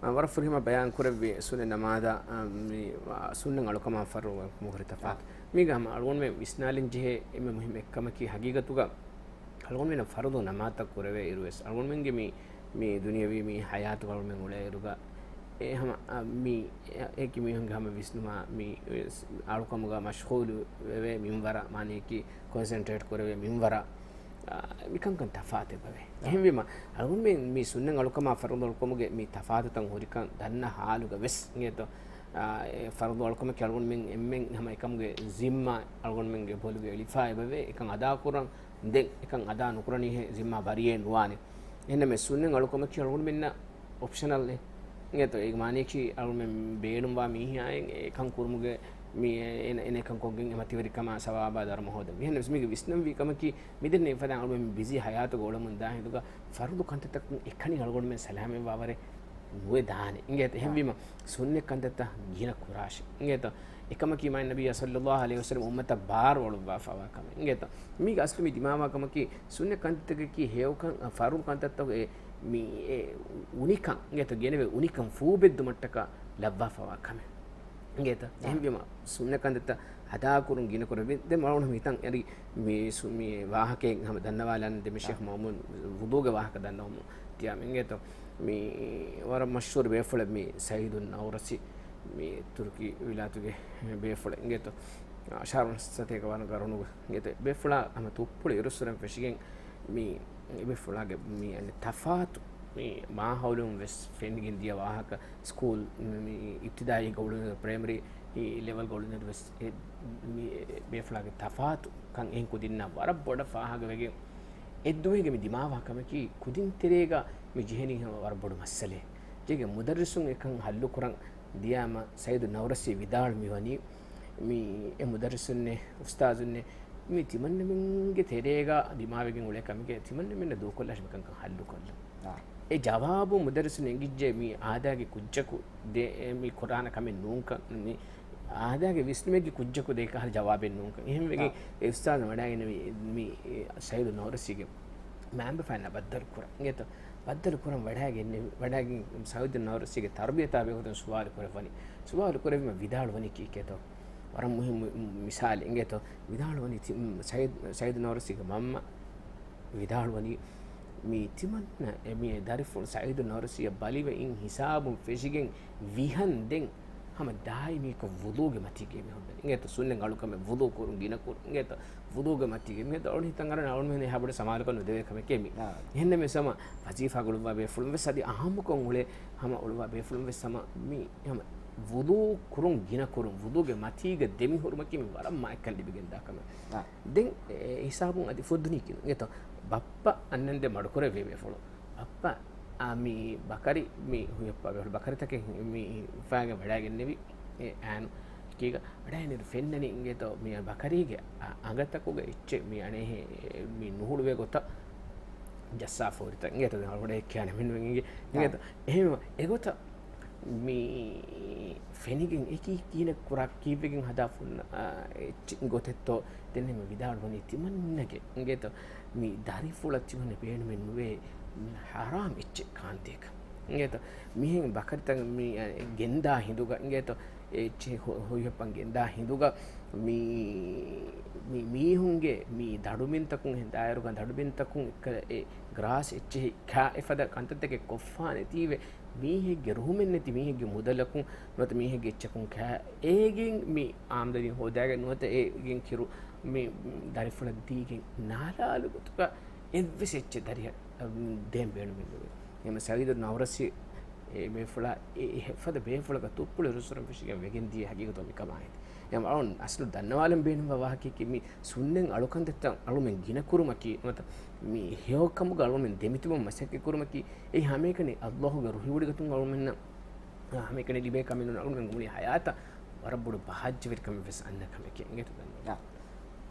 އަ، ވަރަށް ފުރިހަމަ ބަޔާން ކުރެއްވި ސުންނަތް ނަމާދާ، އަ، މި، އަ، ސުންނަތް އަޅުކަމާ ފަރުޟު އަޅުކަމުގެ ހުރި ތަފާތު. އަ. މީގަ ހަމަ އަޅުގަނޑުމެން ވިސްނާލަން ޖެހޭ އެންމެ މުހިއްމު އެއްކަމަކީ ހަގީގަތުގަ އަޅުގަނޑުމެންނަށް ފަރުޟު ނަމާދުތައް ކުރެވޭ އިރުވެސް، އަޅުގަނޑުމެންގެ މި، މި ދުނިޔަވީ މި ހަޔާތުގަ އަޅުގަނޑުމެން އުޅޭ އިރުގަ، އެ ހަމަ، އަ، މި، އެ، އެކި މީހުންގެ ހަމަ ވިސްނުމާ މި އަޅުކަމުގަ މަޝްޣޫލު ވެވޭ މިންވަރަށް، މާނައަކީ ކޮންސެންޓްރޭޓް ކުރެވޭ މިންވަރަށް، އަ، މިކަންކަން ތަފާތެއް ބަވޭ. އަ. އެހެންވީމަ، އަޅުގަނޑުމެން މި ސުންނަތް އަޅުކަމާ ފަރުޟު އަޅުކަމުގެ މި ތަފާތުތައް ހުރިކަން ދަންނަ ހާލުގަ ވެސް އިނގޭތޯ، އާ، އެ ފަރުޟު އަޅުކަމަކީ އަޅުގަނޑުމެން އެންމެން ހަމަ އެކަމުގެ ޒިންމާ އަޅުގަނޑުމެންގެ ބޮލުގެ އެޅިފަ އެބަވޭ. އެކަން އަދާކުރަން، ދެން އެކަން އަދާ ނުކުރަނީހޭ ޒިންމާ ބަރިއެއް ނުވާނެ. އެހެންނަމަ ސުންނަތް އަޅުކަމަކީ އަޅުގަނޑުމެންނަށް އޮޕްޝަނަލް އެއް. އިނގޭތޯ، އޭގެ މާނައަކީ އަޅުގަނޑުމެން ބޭނުންވާ މީހާއެއް އެކަން ކުރުމުގެ މި އޭނަ، އޭނަ އެކަން ކޮށްގެން އެމަތިވެރިކަމާ ސަވާބާ ދަރުމަ ހޯދަން. އެހެންނަމަ މީގެ ވިސްނަންވީ ކަމަކީ މިދެންނެވި ފަދަ އަޅުގަނޑުމެން ބިޒީ ހަޔާތުގަ އުޅެމުން ދާ ހިނދުގަ ފަރުޟު ކަންތައްތަކުން އެކަނި އަޅުގަނޑުމެން ސަލާމަތްވާވަރެއް ނުވެ ދާނެ. އިނގޭތަ؟ އެހެންވީމަ ސުންނަތް ކަންތައްތައް ގިނަ ކުރާށޭ. އިނގޭތަ؟ އެކަމަކީ މާތް ނަބިއްޔާ ޞައްލައްލާހު ޢަލައިހި ވަސައްލަމަ އުއްމަތަށް ބާރު އޮޅުއްވާފަވާ ކަމެއް. އިނގޭތަ؟ މީގެ އަސްލު މި ދިމާވާ ކަމަކީ ސުންނަތް ކަންތައްތަކަކީ ހެޔޮކަން، އަ، ފަރުޟު ކަންތައްތަކުގެ މި އެ އުނިކަން، އިނގޭތަ؟ ގެނެވޭ އުނިކަން ފޫބެއްދުމަށްޓަކާ ލައްވާފަވާ ކަމެއް. އިނގޭތަ؟ އާ. އެހެންވީމަ ސުންނަތް ކަންތައްތައް އަދާކުރުން ގިނަކުރެވި. ދެން މައުނަ ހިތަން އެރި މި ސު-، މި ވާހަކައެއް ހަމަ ދަންނަވާލަން ދެ މި ޝޭޚް އާ. މައުމޫން ވުޟޫގެ ވާހަކަ ދަންނަވަމު ތިޔާ މި އިނގޭތޯ. މި ވަރަށް މަޝްހޫރު ބޭފުޅެއް މި ސައީދު ނައުރަސީ މި ތުރުކީ ވިލާތުގެ ބޭފުޅެއް އިނގޭތޯ. އަށާރަ ސަތޭކަ ވަނަ ގަރުނުގަ އިނގޭތޯ. ބޭފުޅާ ހަމަ ތުއްޕުޅު އިރުއްސުރެން ފެށިގެން މި އެބޭފުޅާގެ މި އަނެއް ތަފާތު މި މާހައުލުން ވެސް ފެނިގެން ދިޔަ ވާހަކަ، ސްކޫލް މި އިބްތިދާއީގަ އުޅުނު ޕްރައިމަރީ އި ލެވެލްގަ އުޅުނު ވެސް އެ މި ބޭފުޅާގެ ތަފާތު ކަން އެހެން ކުދިންނާ ވަރަށް ބޮޑަށް ފާހަގަވެގެން އެއްދުވަހެއްގެ މި ދިމާވާ ކަމަކީ ކުދިން ތެރޭގަ މި ޖެހެނީ ހަމަ ވަރަށް ބޮޑު މައްސަލައެއް. ޖޭގެ މުދައްރިސުން އެކަން ހައްލުކުރަން ދިޔާމަ ސައީދު ނައުރަސީ ވިދާޅު މިވަނީ މި އެ މުދައްރިސުންނެއް، އުސްތާޒުންނެއް މި ތިމަންނަމެންގެ ތެރޭގަ ދިމާވެގެން އުޅޭ ކަމެކޭ ތިމަންނަމެންނަށް ދޫކޮށްލާށި މިކަންކަން ހައްލުކޮށްލަން. އާ. އެ ޖަވާބު މުދައްރިސުން އެނގިއްޖެ މި އާދައިގެ ކުއްޖަކު ދޭ، މި ކުރާނެ ކަމެއް ނޫންކަން، މި އާދައިގެ ވިސްނުމެއްގެ ކުއްޖަކު ދޭ ކަހަލަ ޖަވާބެއް ނޫންކަން. އެހެންވެގެން އާ. އެ އުސްތާޒު ވަޑައިގެންނެވި މި ސައީދު ނައުރަސީގެ މައިންބަފައިންނާ ބައްދަލު ކުރަން. އިނގޭތޯ؟ ބައްދަލު ކުރަން ވަޑައިގެން، ވަޑައިގެން ސައީދު ނައުރަސީގެ ތަރުބިޔަތާ ބެހޭގޮތުން ސުވާލު ކުރެއްވަނީ. ސުވާލު ކުރެއްވީމަ ވިދާޅުވަނީ ކީކޭތޯ؟ ވަރަށް މުހިއްމު މިސާލެއް އިނގޭތޯ؟ ވިދާޅުވަނީ ތި-، ސައީދު، ސައީދު ނައުރަސީގެ މަންމަ ވިދާޅުވަނީ މި ތިމަންނަ އެ މި ދަރިފުޅު ސައީދު ނައުރަސީއަށް ބަލިވެ އިން ހިސާބުން ފެށިގެން ވިހަން ދެން ހަމަ ދާއިމީކޮށް ވުޟޫގެ މަތީގަ މި ހުންނަނީ. އިނގޭތޯ ސުންނަތް އަޅުކަމެއް ވުޟޫ ކުރުން ގިނަ ކުރުން. އިނގޭތޯ ވުޟޫގެ މަތީގަ މި އަޅު ހިތަށް އަރަން އަޅުމެން އެހާ ބޮޑަށް ސަމާލުކަން ނުދެވޭ ކަމެކޭ މި. އާ. އެހެންނަމަވެސް ހަމަ ވަޒީފާގަ އުޅުއްވާ ބޭފުޅުން ވެސް އަދި އަހައްމުކޮށް އުޅޭ ހަމަ އުޅުއްވާ ބޭފުޅުން ވެސް ހަމަ މި ހަމަ ވުޟޫ ކުރުން ގިނަ ކުރުން، ވުޟޫގެ މަތީގަ ދެމިހުރުމަކީ މި ވަރަށް މާތްކަން ލިބިގެންދާ ކަމެއް. އާ. ދެން އެ ހިސާބުން އަދި ފުއްދުނީ ކިހިނެއްތޯ؟ ބައްޕަ އަންނަންދެން މަޑުކުރެއްވި ބޭފުޅު. ބައްޕަ، އާ، މި ބަކަރި މި ހުއިހައްޕާ ބޭފުޅު ބަކަރިތަކެއް މި ހިފާގެން ވަޑައިގެންނެވި އެ އާނު ކީގަ ވަޑައިގެންނެވި ފެންނަނީ އިނގޭތޯ މި ބަކަރީގެ އަ-، އަނގަތަކުގަ އެއްޗެއް މި އަނެއް މި ނުހުޅުވޭ ގޮތަށް ޖައްސާފަ ހުރިތަން އިނގޭތޯ ދެން އަޅުގަނޑަށް އެއް ކިޔާނެ މެން އިނގޭ އާ. އިނގޭތޯ އެހެންވީމަ އެގޮތަށް މި ފެނިގެން އެކީ ކިހިނެއް ކުރާ ކީއްވެގެން ހަދާފަ ހުންނަ، އާ، އެއްޗެއް ގޮތެއްތޯ؟ ދެން މި ވިދާޅުވަނީ ތިމަންނަގެ އިނގޭތޯ މި ދަރިފުޅަށް ތިހުންނަ ބޭނުމެއް ނުވޭ ހަރާމް އެއްޗެއް ކާންދޭކަށް. އިނގޭތޯ މިހެން ބަކަރިތައް މި، އާ، ގެންދާ ހިނދުގަ އިނގޭތޯ އެ އެއްޗެއް ހު-، ހުއިހައްޕަން ގެންދާ ހިނދުގަ މި، މި މީހުންގެ މި ދަޑުމިންތަކުން ހިނދާއިރުގަ ދަޑުމިންތަކުން އެއްކަލަ އެ ގްރާސް އެއްޗެހި ކާ އެފަދަ ކަންތައްތަކެއް ކޮށްފާނެތީވެ މީހެއްގެ ރުހުމެއް ނެތި މީހެއްގެ މުދަލަކުން ނުވަތަ މީހެއްގެ އެއްޗަކުން ކާ އޭގެން މި އާމްދަނީ ހޯދާގެން ނުވަތަ އޭގެން ކިރު މި ދަރިފުޅަށް ދީގެން ނާލާލު ގޮތުގަ އެއްވެސް އެއްޗެއް ދަރިހަށް ދޭން ބޭނުމެއް ނުވޭ. އެހެން ސައީދު ނައުރަސީ އެ ބޭފުޅާ އެ އެފަދަ ބޭފުޅަކަށް ތުއްޕުޅު އިރުއްސުރެން ފެށިގެން ވެގެން ދިޔަ ހަގީގަތު މިކަމާ ހެދި. އެހެން އަޅުން އަސްލު ދަންނަވާލަން ބޭނުންވާ ވާހަކައަކީ މި ސުންނަތް އަޅުކަންތައްތައް އަޅުމެން ގިނަ ކުރުމަކީ ނުވަތަ މި ހެޔޮކަމުގަ އަޅުމެން ދެމިތިބުމަށް މަސައްކަތް ކުރުމަކީ އެއީ ހަމައެކަނި އައްލާހުގެ ރުހިވޮޑިގަތުން އަޅުމެންނަށް ހަމައެކަނި ލިބޭ ކަމެއް ނޫން އަޅުމެން ގުޅި ހަޔާތަށް ވަރަށް ބޮޑު ބަހައްޖަވެރިކަމެއް ވެސް އަންނަ ކަމެކޭ އިނގޭތޯ ދަންނަވަން. އާ.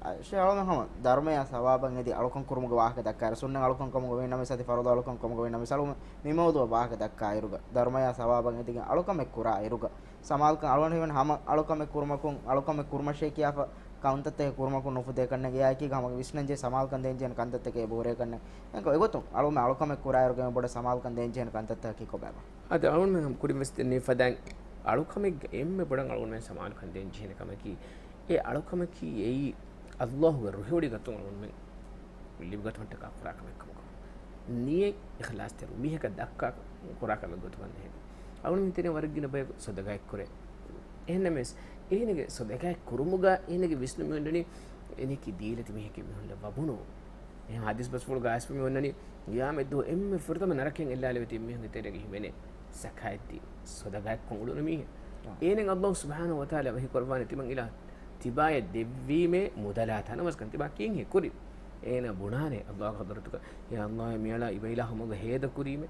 އަ، ޝޭޚް އަޅުމެން ހަމަ ދަރުމަޔާ ސަވާބަށް އެދި އަޅުކަން ކުރުމުގެ ވާހަކަ ދައްކާއިރު، ސުންނަތް އަޅުކަން ކަމުގަ ވީ ނަމަވެސް އަދި ފަރުޟު އަޅުކަން ކަމުގަ ވީ ނަމަވެސް އަޅުގަނޑު މި މައުޟޫޢަށް ވާހަކަ ދައްކާއިރުގަ، ދަރުމަޔާ ސަވާބަށް އެދިގެން އަޅުކަމެއް ކުރާއިރުގަ، ސަމާލުކަން އަޅުގަނޑު ހީވަނީ ހަމަ އަޅުކަމެއް ކުރުމަކުން، އަޅުކަމެއް ކުރުމަށޭ ކިޔާފަ ކަންތައްތަކެއް ކުރުމަކުން ނުފުދޭ ކަންނޭނގެ އެއާއެކީގަ ހަމަ ވިސްނަންޖެހޭ ސަމާލުކަން ދޭންޖެހޭނެ ކަންތައްތަކެއް އެބަހުރޭ ކަންނޭނގެ. އެހެންކޮށް އެގޮތުން އަޅުގަނޑުމެން އަޅުކަމެއް ކުރާއިރުގަ އެންމެ ބޮޑަށް ސަމާލުކަން ދޭންޖެހޭނެ ކަންތައްތަކަކީ ކޮބާބާ؟ އަދި އަޅުގަނޑުމެން ހަމަ ކުރިން ވެސް ދެންނެވި ފަދައިން އަޅުކަމެއްގަ އެންމެ ބޮޑަށް އަޅުގަނޑުމެން ސަމާލުކަން ދޭން ޖެހޭނެ ކަމަކީ، އެ އަޅުކަމަކީ އެއީ އައްލާހުގެ ރުހިވޮޑިގަތުން އަޅުގަނޑުމެން ލިބިގަތުމަށްޓަކާ ކުރާ ކަމެއް ކަމަކަށް. ނިޔަތް އިޚްލާޞްތެރި މީހަކަށް ދައްކާ ކުރާ ކަމެއް ގޮތުގަ ނެހެން. އަޅުގަނޑު ތެރެއިން ވަރަށް ގިނަ ބަޔަކު ޞަދަޤާތް ކުރޭ. އެހެންނަމަވެސް، އޭނަގެ ޞަދަޤާތް ކުރުމުގަ އޭނަގެ ވިސްނުމެއް އޮންނަނީ، އޭނައަކީ ދީލަތި މީހެކޭ މީހުންނަށް ވަބުނު. އެހެން ޙަދީޘް ބަސްފުޅުގަ އައިސްފަ މި އޮންނަނީ، ޤިޔާމަތްދުވަހު އެންމެ ފުރަތަމަ ނަރަކައިން އެއްލާލެވޭތީ މީހުންގެ ތެރޭގަ ހިމެނޭ ޒަކާތްދީ، ޞަދަޤާތްކޮށް އުޅުނު މީހެއް. އާ. އޭނައަށް އައްލާހު ސުބްޙާނަހޫ ވަތަޢާލާ ވަޙީ ކުރައްވާނެ ތިމަން އިލާ ތިބާޔަށް ދެއްވީމޭ މުދަލާ ތަނަވަސްކަން ތިބާ ކީންހޭ ކުރި. އޭނަ ބުނާނެ އައްލާހު ޙަޟްރަތުގަ، ޔާ އައްލާހު މިއަޅާ އިބައިލާހުމުގަ ހޭދަ ކުރީމޭ.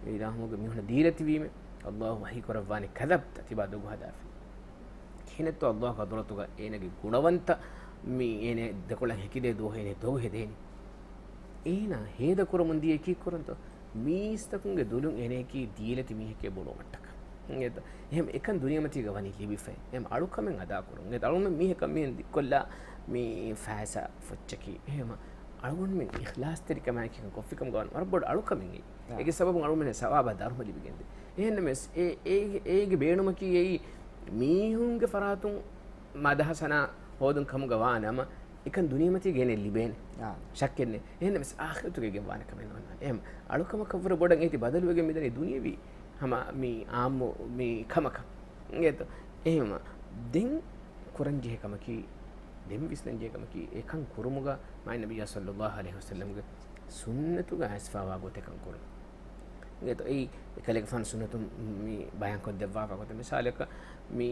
އިލާހުމުގެ މީހުންނަށް ދީލަތިވީމޭ. އައްލާހު ވަޙީ ކުރައްވާނެ ކަޛަބްތަ ތިބާ ދޮގު ހަދާފި. ކިހިނެއްތޯ އައްލާހު ޙަޟްރަތުގަ އޭނަގެ ގުނަވަންތަ މި އޭނަ ދެކޮޅަށް ހެކިދޭ ދުވަހު އޭނަ ދޮގު ހެދޭނީ. އޭނަ ހޭދަ ކުރަމުން ދިޔަ ކީއްކުރަންތޯ؟ މީސްތަކުންގެ ދުލުން އޭނައަކީ ދީލަތި މީހެކޭ ބުނުވުމަށްޓަކާ. އެހެން އެކަން ދުނިޔެމަތީގަ ވަނީ ލިބިފައި. އެހެން އަޅުކަމެއް އަދާކުރުން. އަޅުމެން މީހަކަށް މިހެން ދިއްކޮށްލާ މި ފައިސާ ފޮއްޗަކީ. އެހެން އަޅުގަނޑުމެން އިޚްލާޞްތެރިކަމާއެކީ ކޮށްފިކަމުގަ ވަން ވަރަށް ބޮޑު އަޅުކަމެއް. އެގެ ސަބަބުން އަޅުމެން ސަވާބާ ދަރުމަ ލިބިގެންދޭ. އެހެންނަމަވެސް އޭ، އޭ، އޭގެ ބޭނުމަކީ އެއީ މީހުންގެ ފަރާތުން މަދަހަ ސަނާ ހޯދުން ކަމުގަ ވާނަމަ، އެކަން ދުނިޔެމަތީގަ އޭނަ ލިބޭނެ. ޝައްކެއް ނެތް. އެހެންނަމަވެސް އާޚިރަތުގައި ގެންވާނެ ކަމެއް ނޯންނާނެ. އެހެން އަޅުކަމަކަށްވުރެ ބޮޑަށް އޭތި ބަދަލުވެގެން މިދަނީ ދުނިޔެވީ ހަމަ މި އާއްމު މި ކަމަކަށް. އިނގޭތޯ؟ އެހެން ދެން ކުރަންޖެހޭ ކަމަކީ، ދެން ވިސްނަންޖެހޭ ކަމަކީ، އެކަން ކުރުމުގަ މާތް ނަބިއްޔާ ޞައްލައްލާހު ޢަލައިހި ވަސައްލަމްގެ ސުންނަތުގަ އައިސްފައިވާ ގޮތެއް ކަން ކުރުން. އިނގޭތޯ؟ އެއީ އެކަލޭގެފާނު ސުންނަތުން މި ބަޔާންކޮށްދެއްވާފަ ގޮތަށް، މިސާލަކަށް މި،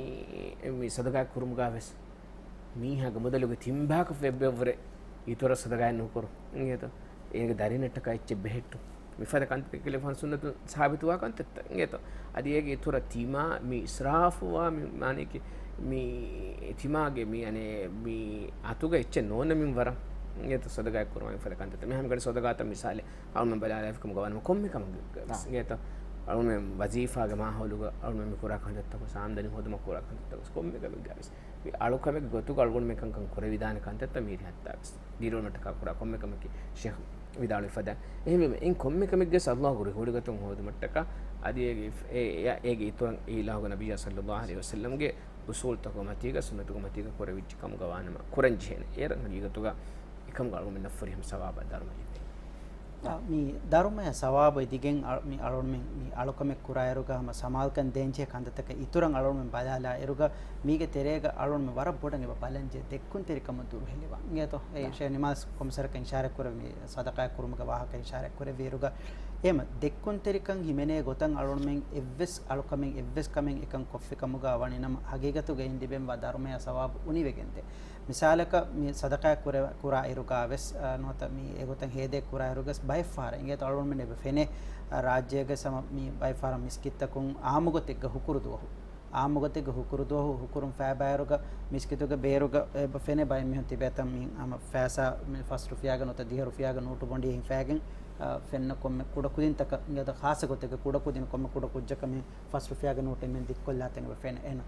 މި ޞަދަޤާތް ކުރުމުގަ ވެސް މީހާގެ މުދަލުގެ ތިން ބަހަކަށް އެއްބަޔަށްވުރެ އިތުރަށް ޞަދަޤާތް ނުކުރުން. އިނގޭތޯ؟ އޭގެ ދަރިންނަށްޓަކާ އެއްޗެއް ބެހެއްޓުން. މިފަދަ ކަންތައްތަކެއް ކަލޭގެފާނު ސުންނަތުން ސާބިތުވާ ކަންތައްތައް. އިނގޭތޯ؟ އަދި އޭގެ އިތުރަށް ތިމާ މި އިސްރާފުވާ މި މާނައަކީ މި ތިމާގެ މި އަނެއް މި އަތުގަ އެއްޗެއް ނޯންނަ މިންވަރަށް. އިނގޭތޯ؟ ޞަދަޤާތް ކުރުމާ މިފަދަ ކަންތައްތައް. މިހާ މިގަޑި ޞަދަޤާތަށް މިސާލެއް އަޅުމެން ބަލާލާފިކަމުގަ ވާނަމަ ކޮންމެ ކަމެއް ވެސް. އިނގޭތޯ؟ އަޅުމެން ވަޒީފާގެ މާހައުލުގަ އަޅުމެން މި ކުރާ ކަންތައްތަކު ވެސް، އާމްދަނީ ހޯދުމަށް ކުރާ ކަންތައްތަކު ވެސް، ކޮންމެ ކަމެއްގަ ވެސް މި އަޅުކަމެއްގެ ގޮތުގަ އަޅުގަނޑުމެން ކަންކަން ކުރެވިދާނެ ކަންތައްތައް މީރި ހައްތާ ވެސް ދިރިއުޅުމަށްޓަކާ ކުރާ ކޮންމެ ކަމަކީ ޝޭޚް ވިދާޅުވި ފަދައިން. އެހެންވީމަ އިން ކޮންމެ ކަމެއްގެ ވެސް ﷲ ގުރި ހުޅިގަތުން ހޯދުމަށްޓަކާ އަދި އޭގެ އިފް-، އޭ، އޭ، އޭގެ އިތުރަށް އިލާހުގެ ނަބިއްޔާ ޞައްލައްލާހު ޢަލައިހި ވަސައްލަމްގެ އުޞޫލުތަކުގެ މަތީގަ ސުންނަތުގެ މަތީގަ ކުރެވިއްޖެ ކަމުގަ ވާނަމަ ކުރަންޖެހޭނެ. އޭރަށް ހަގީގަތުގަ އެކަމުގަ އަޅުގަނޑުމެންނަށް ފުރިހަމަ ސަވާބާ ދަރުމަ ލިބޭ. އާ، މި ދަރުމަޔާ ސަވާބު އެދިގެން އަ-، މި އަޅުގަނޑުމެން މި އަޅުކަމެއް ކުރާއިރުގަ ހަމަ ސަމާލުކަން ދޭންޖެހޭ ކަންތައްތަކަށް އިތުރަށް އަޅުގަނޑުމެން ބަލާލާއިރުގަ މީގެ ތެރޭގަ އަޅުގަނޑުމެން ވަރަށް ބޮޑަށް އެބަ ބަލަންޖެހޭ ދެއްކުންތެރިކަމުން ދުރުހެލިވާން. އިނގޭތޯ؟ އެ ޝޭޚް ނިމާސް ކޮމިސަރަކަށް އިޝާރާތް ކުރެއްވި ސަދަޤާތް ކުރުމުގެ ވާހަކަ އިޝާރާތް ކުރެއްވިއިރުގަ އެހެން ދެއްކުންތެރިކަން ހިމެނޭ ގޮތަށް އަޅުގަނޑުމެން އެއްވެސް އަޅުކަމެއް އެއްވެސް ކަމެއް އެކަން ކޮށްފި ކަމުގަ ވަނީ ނަމަ ހަގީގަތުގައި ލިބެންވާ ދަރުމަޔާ ސަވާބު އުނިވެގެންދޭ. މިސާލަކަށް މި ސަދަޤާތް ކުރެ-، ކުރާ އިރުގަ ވެސް، އާ، ނުވަތަ މި އެގޮތަށް ހޭދައެއް ކުރާ އިރުގަސް ބައެއްފަހަރަށް އިނގޭތޯ އަޅުގަނޑުމެން އެބަ ފެނޭ، އާ، ރާއްޖޭގެ ސަމަ މި ބައެއްފަހަރަށް މިސްކިތްތަކުން އާއްމުގޮތެއްގަ ހުކުރު ދުވަހު، އާއްމުގޮތެއްގަ ހުކުރު ދުވަހު ހުކުރުން ފައިބާއިރުގަ މިސްކިތުގެ ބޭރުގަ އެބަ ފެނޭ ބައެއް މީހުން ތިބޭތަން މި ހަމަ ފައިސާ މި ފަސް ރުފިޔާގެ ނުވަތަ ދިހަ ރުފިޔާގެ ނޫޓު ބޮނޑި ހިފައިގެން، އާ، ފެންނަ ކޮންމެ ކުޑަކުދިންތަކަށް އިނގޭތޯ ޚާއްޞަ ގޮތެއްގަ ކުޑަކުދިން ކޮންމެ ކުޑަކުއްޖަކަށް މި ފަސް ރުފިޔާގެ ނޫޓެއް މި ދިއްކޮށްލާތަން އެބަ ފެން އޭނަ.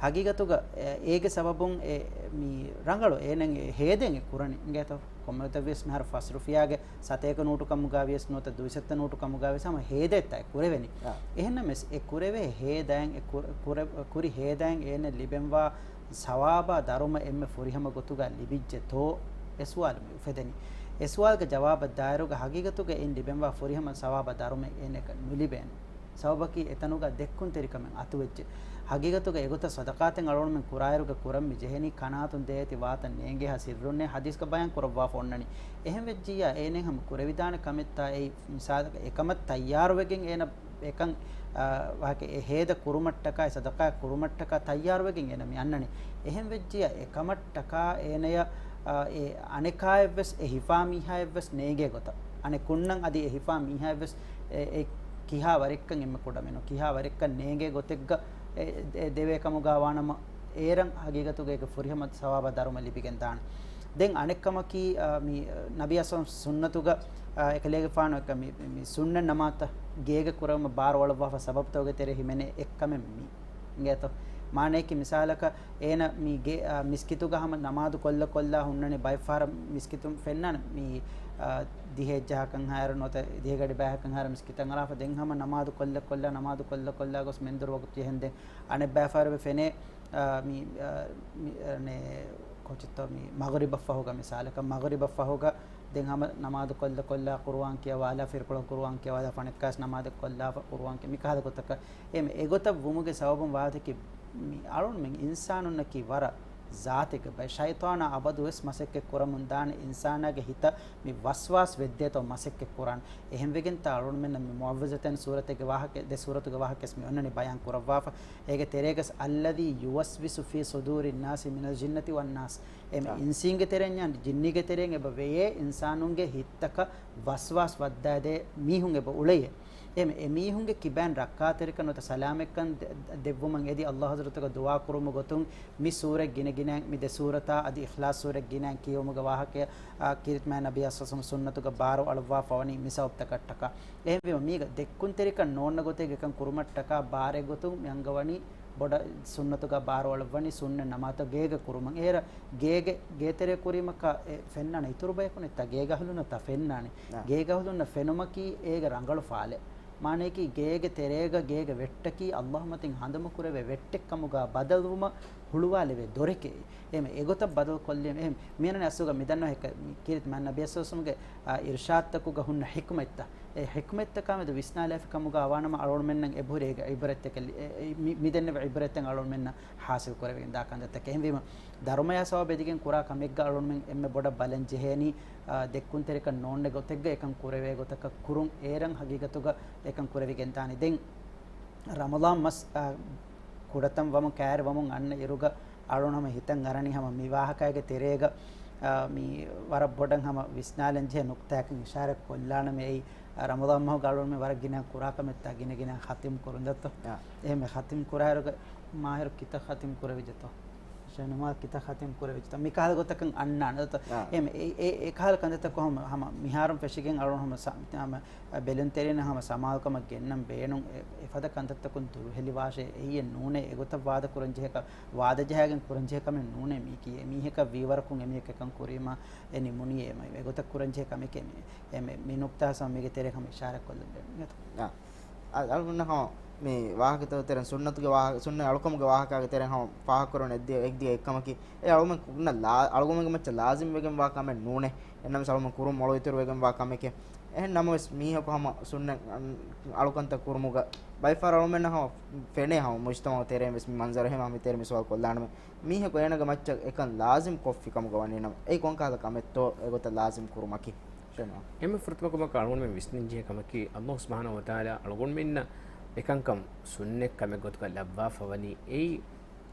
ހަގީގަތުގަ އޭ-، އޭގެ ސަބަބުން އެ މި ރަނގަޅު އޭނަ އެ ހޭދައިން އެ ކުރަނީ އިނގޭތޯ؟ ކޮންމެވެސް މިހާރު ފަސް ރުފިޔާގެ ސަތޭކަ ނޫޓު ކަމުގަ ވިޔަސް ނުވަތަ ދުއިސައްތަ ނޫޓު ކަމުގަ ވިޔަސް ހަމަ ހޭދައެއްތާ އެ ކުރެވެނީ. އާ. އެހެންނަމަވެސް އެ ކުރެވޭ ހޭދައިން އެ ކުރ-، ކުރެ-، ކުރި ހޭދައިން އޭނަ ލިބެންވާ ސަވާބާ ދަރުމަ އެންމެ ފުރިހަމަ ގޮތުގަ ލިބިއްޖެތޯ؟ އެ ސުވާލު މި އުފެދެނީ. އެ ސުވާލުގެ ޖަވާބަށް ދާއިރުގަ ހަގީގަތުގަ އިން ލިބެންވާ ފުރިހަމަ ސަވާބާ ދަރުމަ އޭނައަކަށް ނުލިބޭނެ. ސަބަބަކީ އެތަނުގަ ދެއްކުންތެރިކަމެއް އަތުވެއްޖެ. ހަގީގަތުގަ އެގޮތަށް ޞަދަޤާތެއް އަޅުގަނޑުމެން ކުރާއިރުގަ ކުރަން މި ޖެހެނީ ކަނާތުން ދޭތި ވާތަން ނޭނގޭހާ ސިއްރުންނޭ ޙަދީޘްގަ ބަޔާން ކުރައްވާފަ އޮންނަނީ. އެހެން ވެއްޖިއްޔާ އޭނައަށް ހަމަ ކުރެވިދާނެ ކަމެއްތާ އެއީ މިސާލަކަށް އެކަމަށް ތައްޔާރުވެގެން އޭނަ އެކަން، އާ، ވާހަކަ އެ ހޭދަ ކުރުމަށްޓަކާ، އެ ޞަދަޤާތް ކުރުމަށްޓަކާ ތައްޔާރުވެގެން އޭނަ މި އަންނަނީ. އެހެން ވެއްޖިއްޔާ އެކަމަށްޓަކާ އޭނަޔަށް، އާ، އެ އަނެކާއެއްވެސް އެ ހިފާ މީހާއެއްވެސް ނޭނގޭ ގޮތަށް، އަނެއް ކުންނަން އަދި އެ ހިފާ މީހާއެއްވެސް އެ، އެ ކިހާ ވަރެއްކަން އެންމެ ކުޑަމިނު ކިހާ ވަރެއްކަން ނޭނގޭ ގޮތެއްގަ އެ، އެ ދެވޭ ކަމުގަ ވާނަމަ، އޭރަށް ހަގީގަތުގަ އޭގެ ފުރިހަމަ ސަވާބާ ދަރުމަ ލިބިގެން ދާނެ. ދެން އަނެއްކަމަކީ، އާ، މި، އާ، ނަބީ އަސްލަމް ސުންނަތުގަ، އާ، އެކަލޭގެފާނު އެކަ މި، މި ސުންނަތް ނަމާދުތައް ގޭގަ ކުރެވުމަށް ބާރުއަޅައްވާފަ ސަބަބުތަކުގެ ތެރޭ ހިމެނޭ އެއްކަމެއް މީ. އިނގޭތޯ؟ މާނަޔަކީ މިސާލަކަށް އޭނަ މި ގޭ، އާ، މިސްކިތުގަ ހަމަ ނަމާދު ކޮށްލަ ކޮށްލާ ހުންނަނީ ބައެއްފަހަރަށް މިސްކިތުން ފެންނާނެ މި، އާ، ދިހައެއްޖަހަކަށް ހާއިރު ނުވަތަ ދިހަގަޑި ބައިހަކަށް ހާއިރު މިސްކިތަށް އަރާފަ ދެން ހަމަ ނަމާދު ކޮށްލަ ކޮށްލާ ނަމާދު ކޮށްލަ ކޮށްލާ ގޮސް މެންދުރު ވަގުތު ޖެހެންދެން އަނެއްބައިފަހަރު އެބަ ފެނޭ، އާ، މި، އާ، މި، އަނެއް، ކޯޗެއްތޯ މި މަޣްރިބަށް ފަހުގަ މިސާލަކަށް މަޣްރިބަށް ފަހުގަ ދެން ހަމަ ނަމާދު ކޮށްލަ ކޮށްލާ ޤުރުއާން ކިޔަވާލާ ފިރިކޮޅަށް ޤުރުއާން ކިޔަވާލާ ފަނެއްކާސް ނަމާދެއް ކޮށްލާފަ ޤުރުއާން ކިޔަ މިކަހަލަ ގޮތަކަށް އެ މި އެގޮތަށް ވުމުގެ ސަބަބުން ވާތަކެއް މި އަޅުންމެން އިންސާނުންނަކީ ވަރަށް ޒާތެއްގެ ބައެއް ޝައިޠާނާ އަބަދުވެސް މަސައްކަތް ކުރަމުން ދާނެ އިންސާނާގެ ހިތަށް މި ވަސްވާސް ވެއްދޭތޯ މަސައްކަތް ކުރާން. އެހެންވެގެންތާ އަޅުންމެންނަށް މި މުޢައްވިޒަތައިން ސޫރަތެއްގެ ވާހަކަ، ދެ ސޫރަތުގެ ވާހަކަސް މި އޮންނަނީ ބަޔާން ކުރައްވާފަ. އޭގެ ތެރޭގަސް الذي يوسوس في صدور الناس من الجنة والناس. އެ މި އާ. އިންސީންގެ ތެރެއިން ޔާން ޖިންނީގެ ތެރެއިން އެބަ ވެޔޭ އިންސާނުންގެ ހިތްތަކަށް ވަސްވާސް ވައްދާދޭ މީހުން އެބަ އުޅެޔޭ. އެމީހުންގެ ކިބައިން ރައްކާތެރިކަން ނުވަތަ ސަލާމަތްކަން ދެ-، ދެއްވުމަށް އެދި އައްލާހު ޙަޟްރަތުގަ ދުޢާ ކުރުމުގެ ގޮތުން މި ސޫރަތް ގިނަގިނައިން މި ދެ ސޫރަތާ އަދި އިޚްލާޞް ސޫރަތް ގިނައިން ކިޔެވުމުގެ ވާހަކަޔަށް، އާ، ކީރިތި މާތް ނަބިއްޔާ ޞައްލަﷲު ޢަލައިހި ވަސައްލަމަ ސުންނަތުގަ ބާރު އަޅުއްވާފަ ވަނީ މި ސަބަބުތަކަށްޓަކާ. އެހެންވީމަ މީގަ ދެއްކުންތެރިކަން ނޯންނަ ގޮތެއްގެ އެކަން ކުރުމަށްޓަކާ ބާރެއް ގޮތުން މި އަންގަވަނީ ބޮޑަށް ސުންނަތުގަ ބާރު އަޅުއްވަނީ ސުންނަތް ނަމާދުތައް ގޭގަ ކުރުމަށް. އޭރަށް ގޭގެ، ގޭތެރޭ ކުރީމަކާ އެ ފެންނާނެ އިތުރު ބަޔަކު ނެތްތާ، ގޭގަ އަހުލުންނަށްތާ ފެންނާނެ. އާ. ގޭގަ އަހުލުންނަށް ފެނުމަކީ އޭގެ ރަނގަޅު ފާލެއް. މާނަޔަކީ ގޭގެ ތެރޭގަ ގޭގެ ވެއްޓަކީ އައްލާހު މަތިން ހަނދުމަ ކުރެވޭ ވެއްޓެއް ކަމުގަ ބަދަލުވުމަށް ހުޅުވާލެވޭ ދޮރެކޭ. އެހެން އެގޮތަށް ބަދަލު ކޮށްލީމަ އެހެން މިއަންނަނީ އަސްލުގަ މިދަންނަ ކީރިތި މާތް ނަބިއްޔާ ޞައްލަﷲު ޢަލައިހި ވަސައްލަމަގެ، އާ، އިރުޝާދުތަކުގަ ހުންނަ ޙިކުމަތްތައް. އެ ޙިކުމަތްތަކާމެދު ވިސްނާލާފި ކަމުގަ ވާނަމަ އަޅުގަނޑުމެންނަށް އެބަހުރި އޭގެ ޢިބްރަތްތަކެއް ލި-، އެ، އެ، މި، މި ދެންނެވި ޢިބްރަތްތައް އަޅުގަނޑުމެންނަށް ޙާޞިލް ކުރެވިގެން ދާ ކަންތައްތަކެއް. އެހެންވީމަ، ދަރުމަޔާ ސަބަބު އެދިގެން ކުރާ ކަމެއްގަ އަޅުގަނޑުމެން އެންމެ ބޮޑަށް ބަލަން ޖެހޭނީ، އާ، ދެއްކުންތެރިކަން ނޯންނެ ގޮތެއްގަ އެކަން ކުރެވޭ ގޮތަކަށް ކުރުން، އޭރަށް ހަގީގަތުގަ އެކަން ކުރެވިގެން ދާނީ. ދެން ރަމަޟާން މަސް، އާ، ކުޑަތަން ވަމުން ކައިރި ވަމުން އަންނަ އިރުގަ އަޅުގަނޑު ހަމަ ހިތަށް އަރަނީ ހަމަ މި ވާހަކައިގެ ތެރޭގަ، އާ، މި ވަރަށް ބޮޑަށް ހަމަ ވިސްނާލަން ޖެހޭ ނުކުތާއަކަށް އިޝާރަތް ކޮށްލާނަމޭ. އެއީ، އާ، ރަމަޟާން މަހުގަ އަޅުގަނޑުމެން ވަރަށް ގިނަ ކުރާ ކަމެއްތާ ގިނަ ގިނަ ޚަތިމް ކުރުން ދައްތޯ. އާ. އެހެން ޚަތިމް ކުރާއިރުގަ މާހިރު ކިތައް ޚަތިމް ކުރެވިއްޖެތޯ؟ ޝެނުމާ ކިތައް ޚަތިމް ކުރެވިއްޖެތޯ؟ މި ކަހަލަ ގޮތަކަށް އަންނާނެ ދައްތޯ. އާ. އެހެން އެ، އެ، އެ ކަހަލަ ކަންތައްތަކުން ހަމަ، ހަމަ މިހާރުން ފެށިގެން އަޅުގަނޑު ހަމަ ސަ-، ހަމަ އަ، ބެލުންތެރިންނަށް ހަމަ ސަމާލުކަމަށް ގެންނަން ބޭނުން. އެ، އެފަދަ ކަންތައްތަކުން ދުރުހެލިވާށޭ. އެއީ ނޫނޭ އެގޮތަށް ވާދަ ކުރަން ޖެހޭ ކަ-، ވާދަ ޖަހާގެން ކުރަން ޖެހޭ ކަމެއް ނޫނޭ. މީކީ އެމީހަކަށް ވީވަރަކުން އެމީހަކަށް އެކަން ކުރީމާ އެ ނިމުނީ އެ މަ-، އެގޮތަށް ކުރަން ޖެހޭ ކަމެކޭ މި-، އެ މި-، މި ނުކްތާ ހަމަ މީގެ ތެރޭ ހަމަ އިޝާރާތް ކޮށްލަން ބޭނުން. އާ. އަ-، އަޅުގަނޑަށް ހަމަ މި ވާހަކަތައް ތެރެއިން ސުންނަތުގެ ވާހަ-، ސުންނަތް އަޅުކަމުގެ ވާހަކައިގެ ތެރެއިން ހަމަ ފާހަގަކުރަން އެއްދި-، އެއްދިގަ އެއްކަމަކީ، އެ އަޅުގަނޑުމެން ކު-، ނަ-، ލާ-، އަޅުގަނޑުމެންގެ މައްޗަށް ލާޒިމް ވެގެން ވާ ކަމެއް ނޫނޭ. އެންނަމަސް އަޅުގަނޑުމެން ކުރުން މޮޅު އިތުރު ވެގެން ވާ ކަމެކޭ. އެހެން ނަމަވެސް މީހަކު ހަމަ ސުންނަތް އަން-، އަޅުކަންތައް ކުރުމުގަ ބައެއް ފަހަރަށް އަޅުގަނޑުމެންނަށް ހަމަ ފެނޭ ހަމަ މުޖްތަމަޢު ތެރެއިން ވެސް މި މަންޒަރު ހަމަ މި ތެރެއިން މި ސުވާލު ކޮށްލާނަމޭ. މީހަކު އޭނަގެ މައްޗަށް އެކަން ލާޒިމް ކޮށްފި ކަމުގަ ވަނީ ނަމަ، އެއީ ކޮންކަހަލަ ކަމެއްތޯ އެގޮތަށް ލާޒިމް ކުރުމަކީ؟ ޝެނާ. އެންމެ ފުރަތަމަ ކަމަކަށް އަޅުގަނޑުމެން ވިސްނަން ޖެހޭ ކަމަކީ، އައްލާހު ސުބްޙާނަހު ވަތަޢާލާ އަޅުގަނޑުމެންނަށް އެކަންކަން ސުންނަތް ކަމެއް ގޮތުގަ ލައްވާފަ ވަނީ، އެއީ،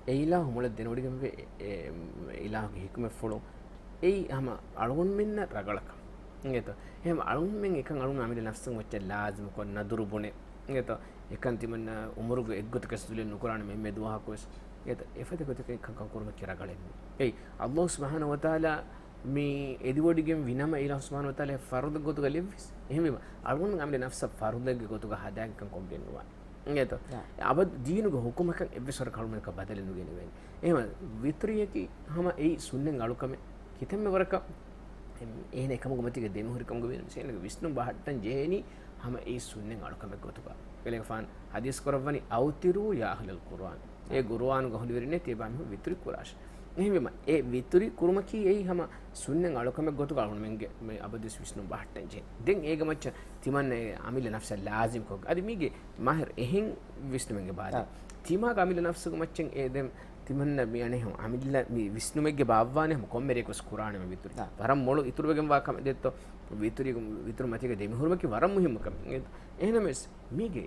އެ އިލާހު މޮޅަށް ދެނެވޮޑިގެންވޭ، އެ، އެ އިލާހުގެ ޙިކުމަތްފުޅު، އެއީ ހަމަ އަޅުގަނޑުމެންނަށް ރަގަޅަކަށް. އިނގޭތޯ؟ އެހެން އަޅުގަނޑުމެން އެކަން އަޅުގަނޑު އަމިއްލަ ނަފްސުން އޮއްޗަށް ލާޒިމުކޮށް، ނަދުރު ބުނެ، އިނގޭތޯ؟ އެކަން ތިމަންނަ އުމުރުގެ އެއްގޮތަކަށް ދުލެއް ނުކުރާނަމޭ އެންމެ ދުވަހަކުވެސް. އެތަ-، އެފަދަ ގޮތަކަށް ކަންކަން ކުރުމަކީ ރަގަޅެއް ނޫން. އެއީ، އައްލާހު ސުބްޙާނަހު ވަތަޢާލާ މި އެދިވޮޑިގެން ވިނަމަ އިލާހު ސުބްޙާނަހު ވަތަޢާލާ ފަރުޟެއް ގޮތުގަ ލެއްވިސް. އެހެންވީމަ، އަޅުގަނޑު އަމިއްލަ ނަފްސަށް ފަރުޟެއްގެ ގޮތުގަ ހަދާގެ ކަން ކޮށްގެން ނުވާނެ. އިނގޭތޯ؟ އާ. އަބަދު ދީނުގެ ޙުކުމަކަށް އެއްވެސް ވަރަކަށް އަޅުގަނޑަކަށް ބަދަލެއް ނުގެނެވޭނެ. އެހެންވީމަ، ވިތުރިއަކީ ހަމަ އެއީ ސުންނަތް އަޅުކަމެއް. ކިތަންމެ ވަރަކަށް އެ-، އޭނަ އެކަމުގެ މަތީގަ ދެމިހުރި ކަމުގަ ވީނަމަ، އޭނަގެ ވިސްނުން ބަހައްޓަން ޖެހޭނީ ހަމަ އެއީ ސުންނަތް އަޅުކަމެއް ގޮތުގަ. ބެލެގެފާން ޙަދީޘް ކުރައްވަނީ، "أوتروا يا أهل القرآن." އޭ ޤުރުއާނުގެ އަހުލުވެރިންނޭ، ތިޔަބައިމީހުން ވިތުރި ކުރާށޭ. އެހެންވީމަ، އެ ވިތުރި ކުރުމަކީ އެއީ ހަމަ ސުންނަތް އަޅުކަމެއް ގޮތުގަ އަޅުގަނޑުމެންގެ މި އަބަދުވެސް ވިސްނުން ބަހައްޓަން ޖެހޭ. ދެން އޭގެ މައްޗަށް ތިމަންނަ އެ އަމިއްލަ ނަފްސަށް ލާޒިމްކޮށް، އަދި މީގެ މާހިރު އެހެން ވިސްނުމެއްގެ ބާދެ. އާ. ތިމާގެ އަމިއްލަ ނަފްސުގެ މައްޗަށް އެ ދެން ތިމަންނަ މި އަނެއް ހަމަ އަމިއްލަ މި ވިސްނުމެއްގެ ބާއްވާނެ ހަމަ ކޮންމެ ރެއަކުވެސް ކުރާނެ މި ވިތުރި. އާ. ވަރަށް މޮޅު އިތުރުވެގެންވާ ކަމެއް ދެއްތޯ. ވިތުރި، ވިތުރު މަތީގަ ދެމިހުރުމަކީ ވަރަށް މުހިއްމު ކަމެއް. އެހެނަމެސް މީގެ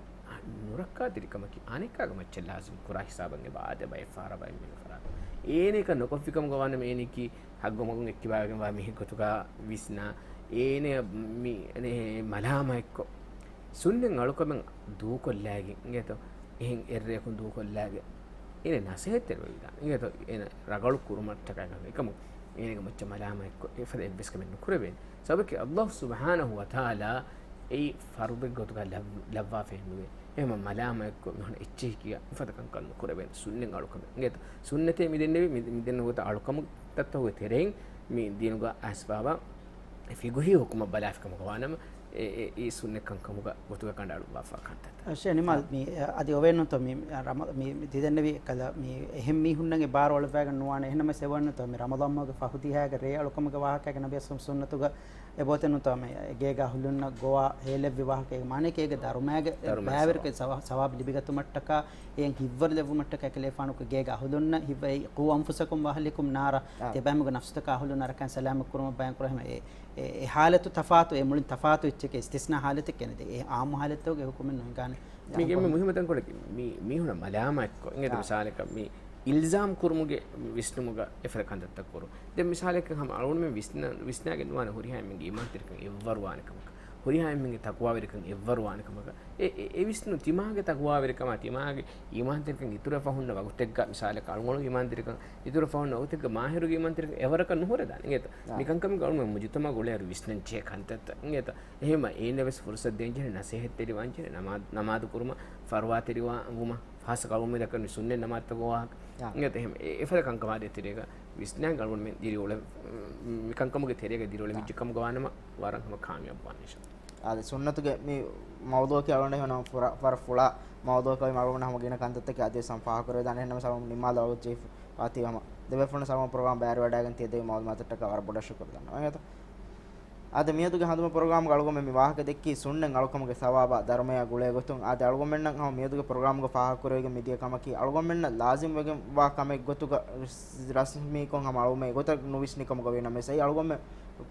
ނުރައްކާތެރިކަމަކީ އަނެއްކާގެ މައްޗަށް ލާޒިމް ކުރާ ހިސާބަށް އެބަ އާދޭ ބައެއް ފަހަރަށް ބައެއް މީހުން ފަރާތުން. އޭނަ އެކަން ނުކޮށްފި ކަމުގަ ވާނަމަ އޭނައަކީ ހައްގު މަގުން އެއްކިބާވެގެންވާ މީހެއް ގޮތުގަ ވިސްނާ، އޭނަ މި-، އޭނަ މަލާމާތްކޮށް، ސުންނަތް އަޅުކަމެއް ދޫކޮށްލައިގެން އިނގޭތޯ، އެހެން އެއްރެއަކުން ދޫކޮށްލައިގެން އޭނަ ނަސޭހަތްތެރިވެވިދާނެ އިނގޭތޯ، އޭނަ ރަގަޅު ކުރުމަށްޓަކާ އެކަމު އޭނަގެ މައްޗަށް މަލާމާތްކޮށް އެފަދަ އެއްވެސް ކަމެއް ނުކުރެވޭނެ. ސަބަބަކީ އައްލާހު ސުބްޙާނަހު ވަތަޢާލާ އެއީ ފަރުޟެއް ގޮތުގަ ލައް-، ލައްވާފައެއް ނުވޭ. އެހެންވީމަ މަލާމާތްކޮށް މިހޮން އެއްޗެހި ކިޔާ އެފަދަ ކަންކަން ނުކުރެވޭނެ. ސުންނަތް އަޅުކަމެއް އިނގޭތޯ. ސުންނަތޭ މި ދެންނެވި، މި، މި ދެންނެވި ގޮތަށް އަޅުކަމުގެ ތައްތައް ހުވެ ތެރެއިން މި ދީނުގަ އައިސްފަވާ ފިޤުހީ ޙުކުމަށް ބަލާފި ކަމުގަ ވާނަމަ، އެ، އެ، އެއީ ސުންނަތް ކަންކަމުގަ ގޮތުގަ ކަނޑައަޅުއްވާފަ ކަންތައްތައް. ޝޭޚް ނިމާލް، މި، އަދި އޮވެންނުތޯ މި، ރަމަ-، މި، މި ތިދެންނެވި ކަލަ މި އެހެން މީހުންނަށް އެ ބާރު އަޅުއްވައިގެން ނުވާނެ. އެހެންނަމަވެސް އެވަންނުތޯ މި ރަމަޟާން މަހުގެ ފަހު ދިހައިގެ ރޭ އަޅުކަމުގެ ވާހަކައިގެ ނަބީ ސައްލަﷲު ޢަލައިހި ވަސައްލަމަ ސުންނަތުގަ އެބައޮތެއްނުތޯ މި ގޭގަ އަހުލުންނަށް ގޮވާ ހޭލެއްވި ވާހަކައެއް. މާނައަކީ އޭގެ ދަރުމައިގެ ދަރުމައިގެ ބައިވެރިކަން ސަވާ-، ސަވާބު ލިބިގަތުމަށްޓަކާ އެއަށް ހިތްވަރު ލެއްވުމަށްޓަކާ އެކަލޭފާނުގެ ގޭގެ އަހުލުންނަށް ހިތްވަރު، އެ، "قوا أنفسكم وأهليكم نارا." އާ. ތިބާމުގެ ނަފްސުތަކާ އަހުލުން އަރަކާން ސަލާމަތް ކުރުމަށް ބަޔާން ކުރާ ހަމަ އެ، އެ، އެ ޙާލަތު ތަފާތު، އެ މުޅިން ތަފާތު އެއްޗެކޭ، އިސްތިސްނާ ޙާލަތެއް ކެނެދެ. އެ ޢާއްމު ޙާލަތުގެ ޙުކުމެއް ނުހިނގާނެ. މީގެ އެންމެ މުހިއްމު ތަންކޮޅަކީ މި، މީހުންނަށް މަލާމާތްކޮށް، އިނގޭތޯ، އާ، މިސާލަކަށް މި އިލްޒާމް ކުރުމުގެ ވިސްނުމުގަ އެފަދަ ކަންތައްތައް ކުރުން. ދެން މިސާލަކަށް ހަމަ އަޅުގަނޑުމެން ވިސްނަ-، ވިސްނާގެން ނުވާނެ ހުރިހާ އެންމެންގެ އީމާންތެރިކަން އެއްވަރުވާނެ ކަމަކަށް. ހުރިހާ އެންމެންގެ ތަޤްވާވެރިކަން އެއްވަރު ވާނެ ކަމަކަށް. އެ، އެ، އެ ވިސްނުން ތިމާގެ ތަޤްވާވެރިކަމާ ތިމާގެ އީމާންތެރިކަން އިތުރަށް ފަހުންނަ ވަގުތެއްގަ، މިސާލަކަށް އަޅުގަނޑު އީމާންތެރިކަން އިތުރަށް ފަހުންނަ ވަގުތެއްގަ މާހިރުގެ އީމާންތެރިކަން އެވަރަކަށް ނުހުރެދާނެ އިނގޭތަ؟ އާ. މިކަންކަމުގެ އަޅުގަނޑު މުޖުތަމަޢުގެ އުޅޭއިރު ވިސްނަން ޖެހޭ ކަންތައްތައް އިނގޭތަ؟ އެހެންވީމަ އޭނަ ވެސް ފުރުޞަތު ދޭންޖެހޭ ނަސޭހަތްތެރިވާންޖެހޭ، ނަމާދު، ނަމާދު ކުރުމަށް، ފަރުވާތެރިވާ ވުމަށް، ޚާއްޞަ ކައުމު ދައްކަނީ ސުންނަތް ނަމާދުތަކުގެ ވާހަކަ. އާ. އިނގޭތަ؟ އެހެން އެ، އެފަދަ ކަންކަމާ ދޭތެރޭގަ ވިސްނާ އަޅުގަނޑުމެން ދިރިއުޅެ، މިކަންކަމުގެ ތެރޭގަ ދިރިއުޅެ އާ. ވިއްޖެ ކަމުގަ ވާނަމަ ވަރަށް ހަމަ ކާމިޔާބު ވާނެ އިންޝާﷲ. އާދެ، ސުންނަތުގެ މި މައުޟޫޢަކީ އަޅުގަނޑަށް ހަމަ ފުރަ-، ވަރަށް ފުޅާ މައުޟޫޢަކަށް ވީމަ އަޅުގަނޑަށް ހަމަ ގިނަ ކަންތައްތަކެއް އަދިވެސް ހަމަ ފާހަގަކުރެވިދާނެ. އެހެންނަމަވެސް އަޅުގަނޑު ނިންމާލަ ވަގުތު ޖެހިފަ ވާތީ ހަމަ ދެބޭފުޅުން ސަލާމަ ޕްރޮގްރާމް ބައިވެރިވަޑައިގެން ތިޔަ ދެއްވި މައުލޫމާތަށްޓަކާ ވަރަށް ބޮޑަށް ޝުކުރު ދަންނަވަން. އާދެ، މިއަދުގެ ހަނދުމަ ޕްރޮގްރާމްގަ އަޅުގަނޑުމެން މި ވާހަކަ ދެއްކީ ސުންނަތް އަޅުކަމުގެ ސަވާބާ ދަރުމަޔާ ގުޅޭ ގޮތުން. އާދެ، އަޅުގަނޑުމެންނަށް ހަމަ މިއަދުގެ ޕްރޮގްރާމްގަ ފާހަގަކުރެވިގެން މިދިޔަ ކަމަކީ، އަޅުގަނޑުމެންނަށް ލާޒިމް ވެގެން ވާ ކަމެއް ގޮތުގަ ރަސް-، ރަސްމީކޮށް ހަމަ އަޅުގަނޑުމެން އެގޮތަށް ނުވިސްނި ކަމުގަ ވީ ނަމަވެސް، އެއީ އަޅުގަނޑުމެން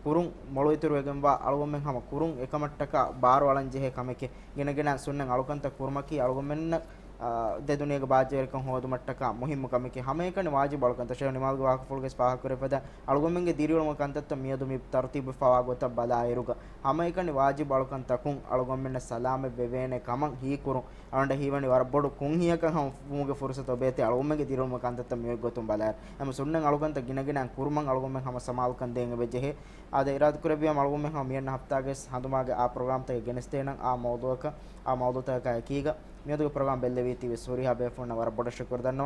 ކުރުން މޮޅު އިތުރުވެގެންވާ، އަޅުގަނޑުމެން ހަމަ ކުރުން އެކަމަށްޓަކާ ބާރު އަޅަން ޖެހޭ ކަމެކޭ. ގިނަގިނަ ސުންނަތް އަޅުކަންތައް ކުރުމަކީ އަޅުގަނޑުމެންނަށް، އާ، ދެ ދުނިޔޭގެ ބާއްޖަވެރިކަން ހޯދުމަށްޓަކާ މުހިއްމު ކަމެކޭ. ހަމައެކަނި ވާޖިބު އަޅުކަންތައް. ޝޭޚް ނިމާލްގެ ވާހަކަފުޅުގައި ފާހަގަކުރެފަދަ އަޅުގަނޑުމެންގެ ދިރިއުޅުމުގެ ކަންތައްތައް މިއަދު މި ތަރުތީބުވެފަވާ ގޮތަށް ބަލާއިރުގަ، ހަމައެކަނި ވާޖިބު އަޅުކަންތަކުން އަޅުގަނޑުމެންނަށް ސަލާމަތް ވެވޭނެ ކަމަށް ހީކުރުން. އަޅުގަނޑަށް ހީވަނީ ވަރަށް ބޮޑު ކުންހިއަކަށް ހަމަ ވުމުގެ ފުރުސަތު އޮބޭތީ އަޅުގަނޑުމެންގެ ދިރިއުޅުމުގެ ކަންތައްތައް މިއޮތް ގޮތުން ބަލާއިރު. އެހެން ސުންނަތް އަޅުކަންތައް ގިނަގިނައިން ކުރުމަށް އަޅުގަނޑުމެން ހަމަ ސަމާލުކަން ދޭން އެބަޖެހޭ. އާދެ، އިރާދަކުރެއްވިޔާމަ އަޅުގަނޑުމެން ހަމަ މިއަންނަ ހަފްތާގެ ހަނދުމާގެ އާ ޕްރޮގްރާމްތަކެއް ގެނެސްދޭނަން އާ މައުޟޫޢަކަށް، އާ މައުޟޫޢުތަކަކާ އެކީގަ. މިއަދުގެ ޕްރޮގްރާމް ބެއްލެވީތީވެސް ހުރިހާ ބޭފުޅުންނަށް ވަރަށް ބޮޑަށް ޝުކުރު ދަންނަވަން.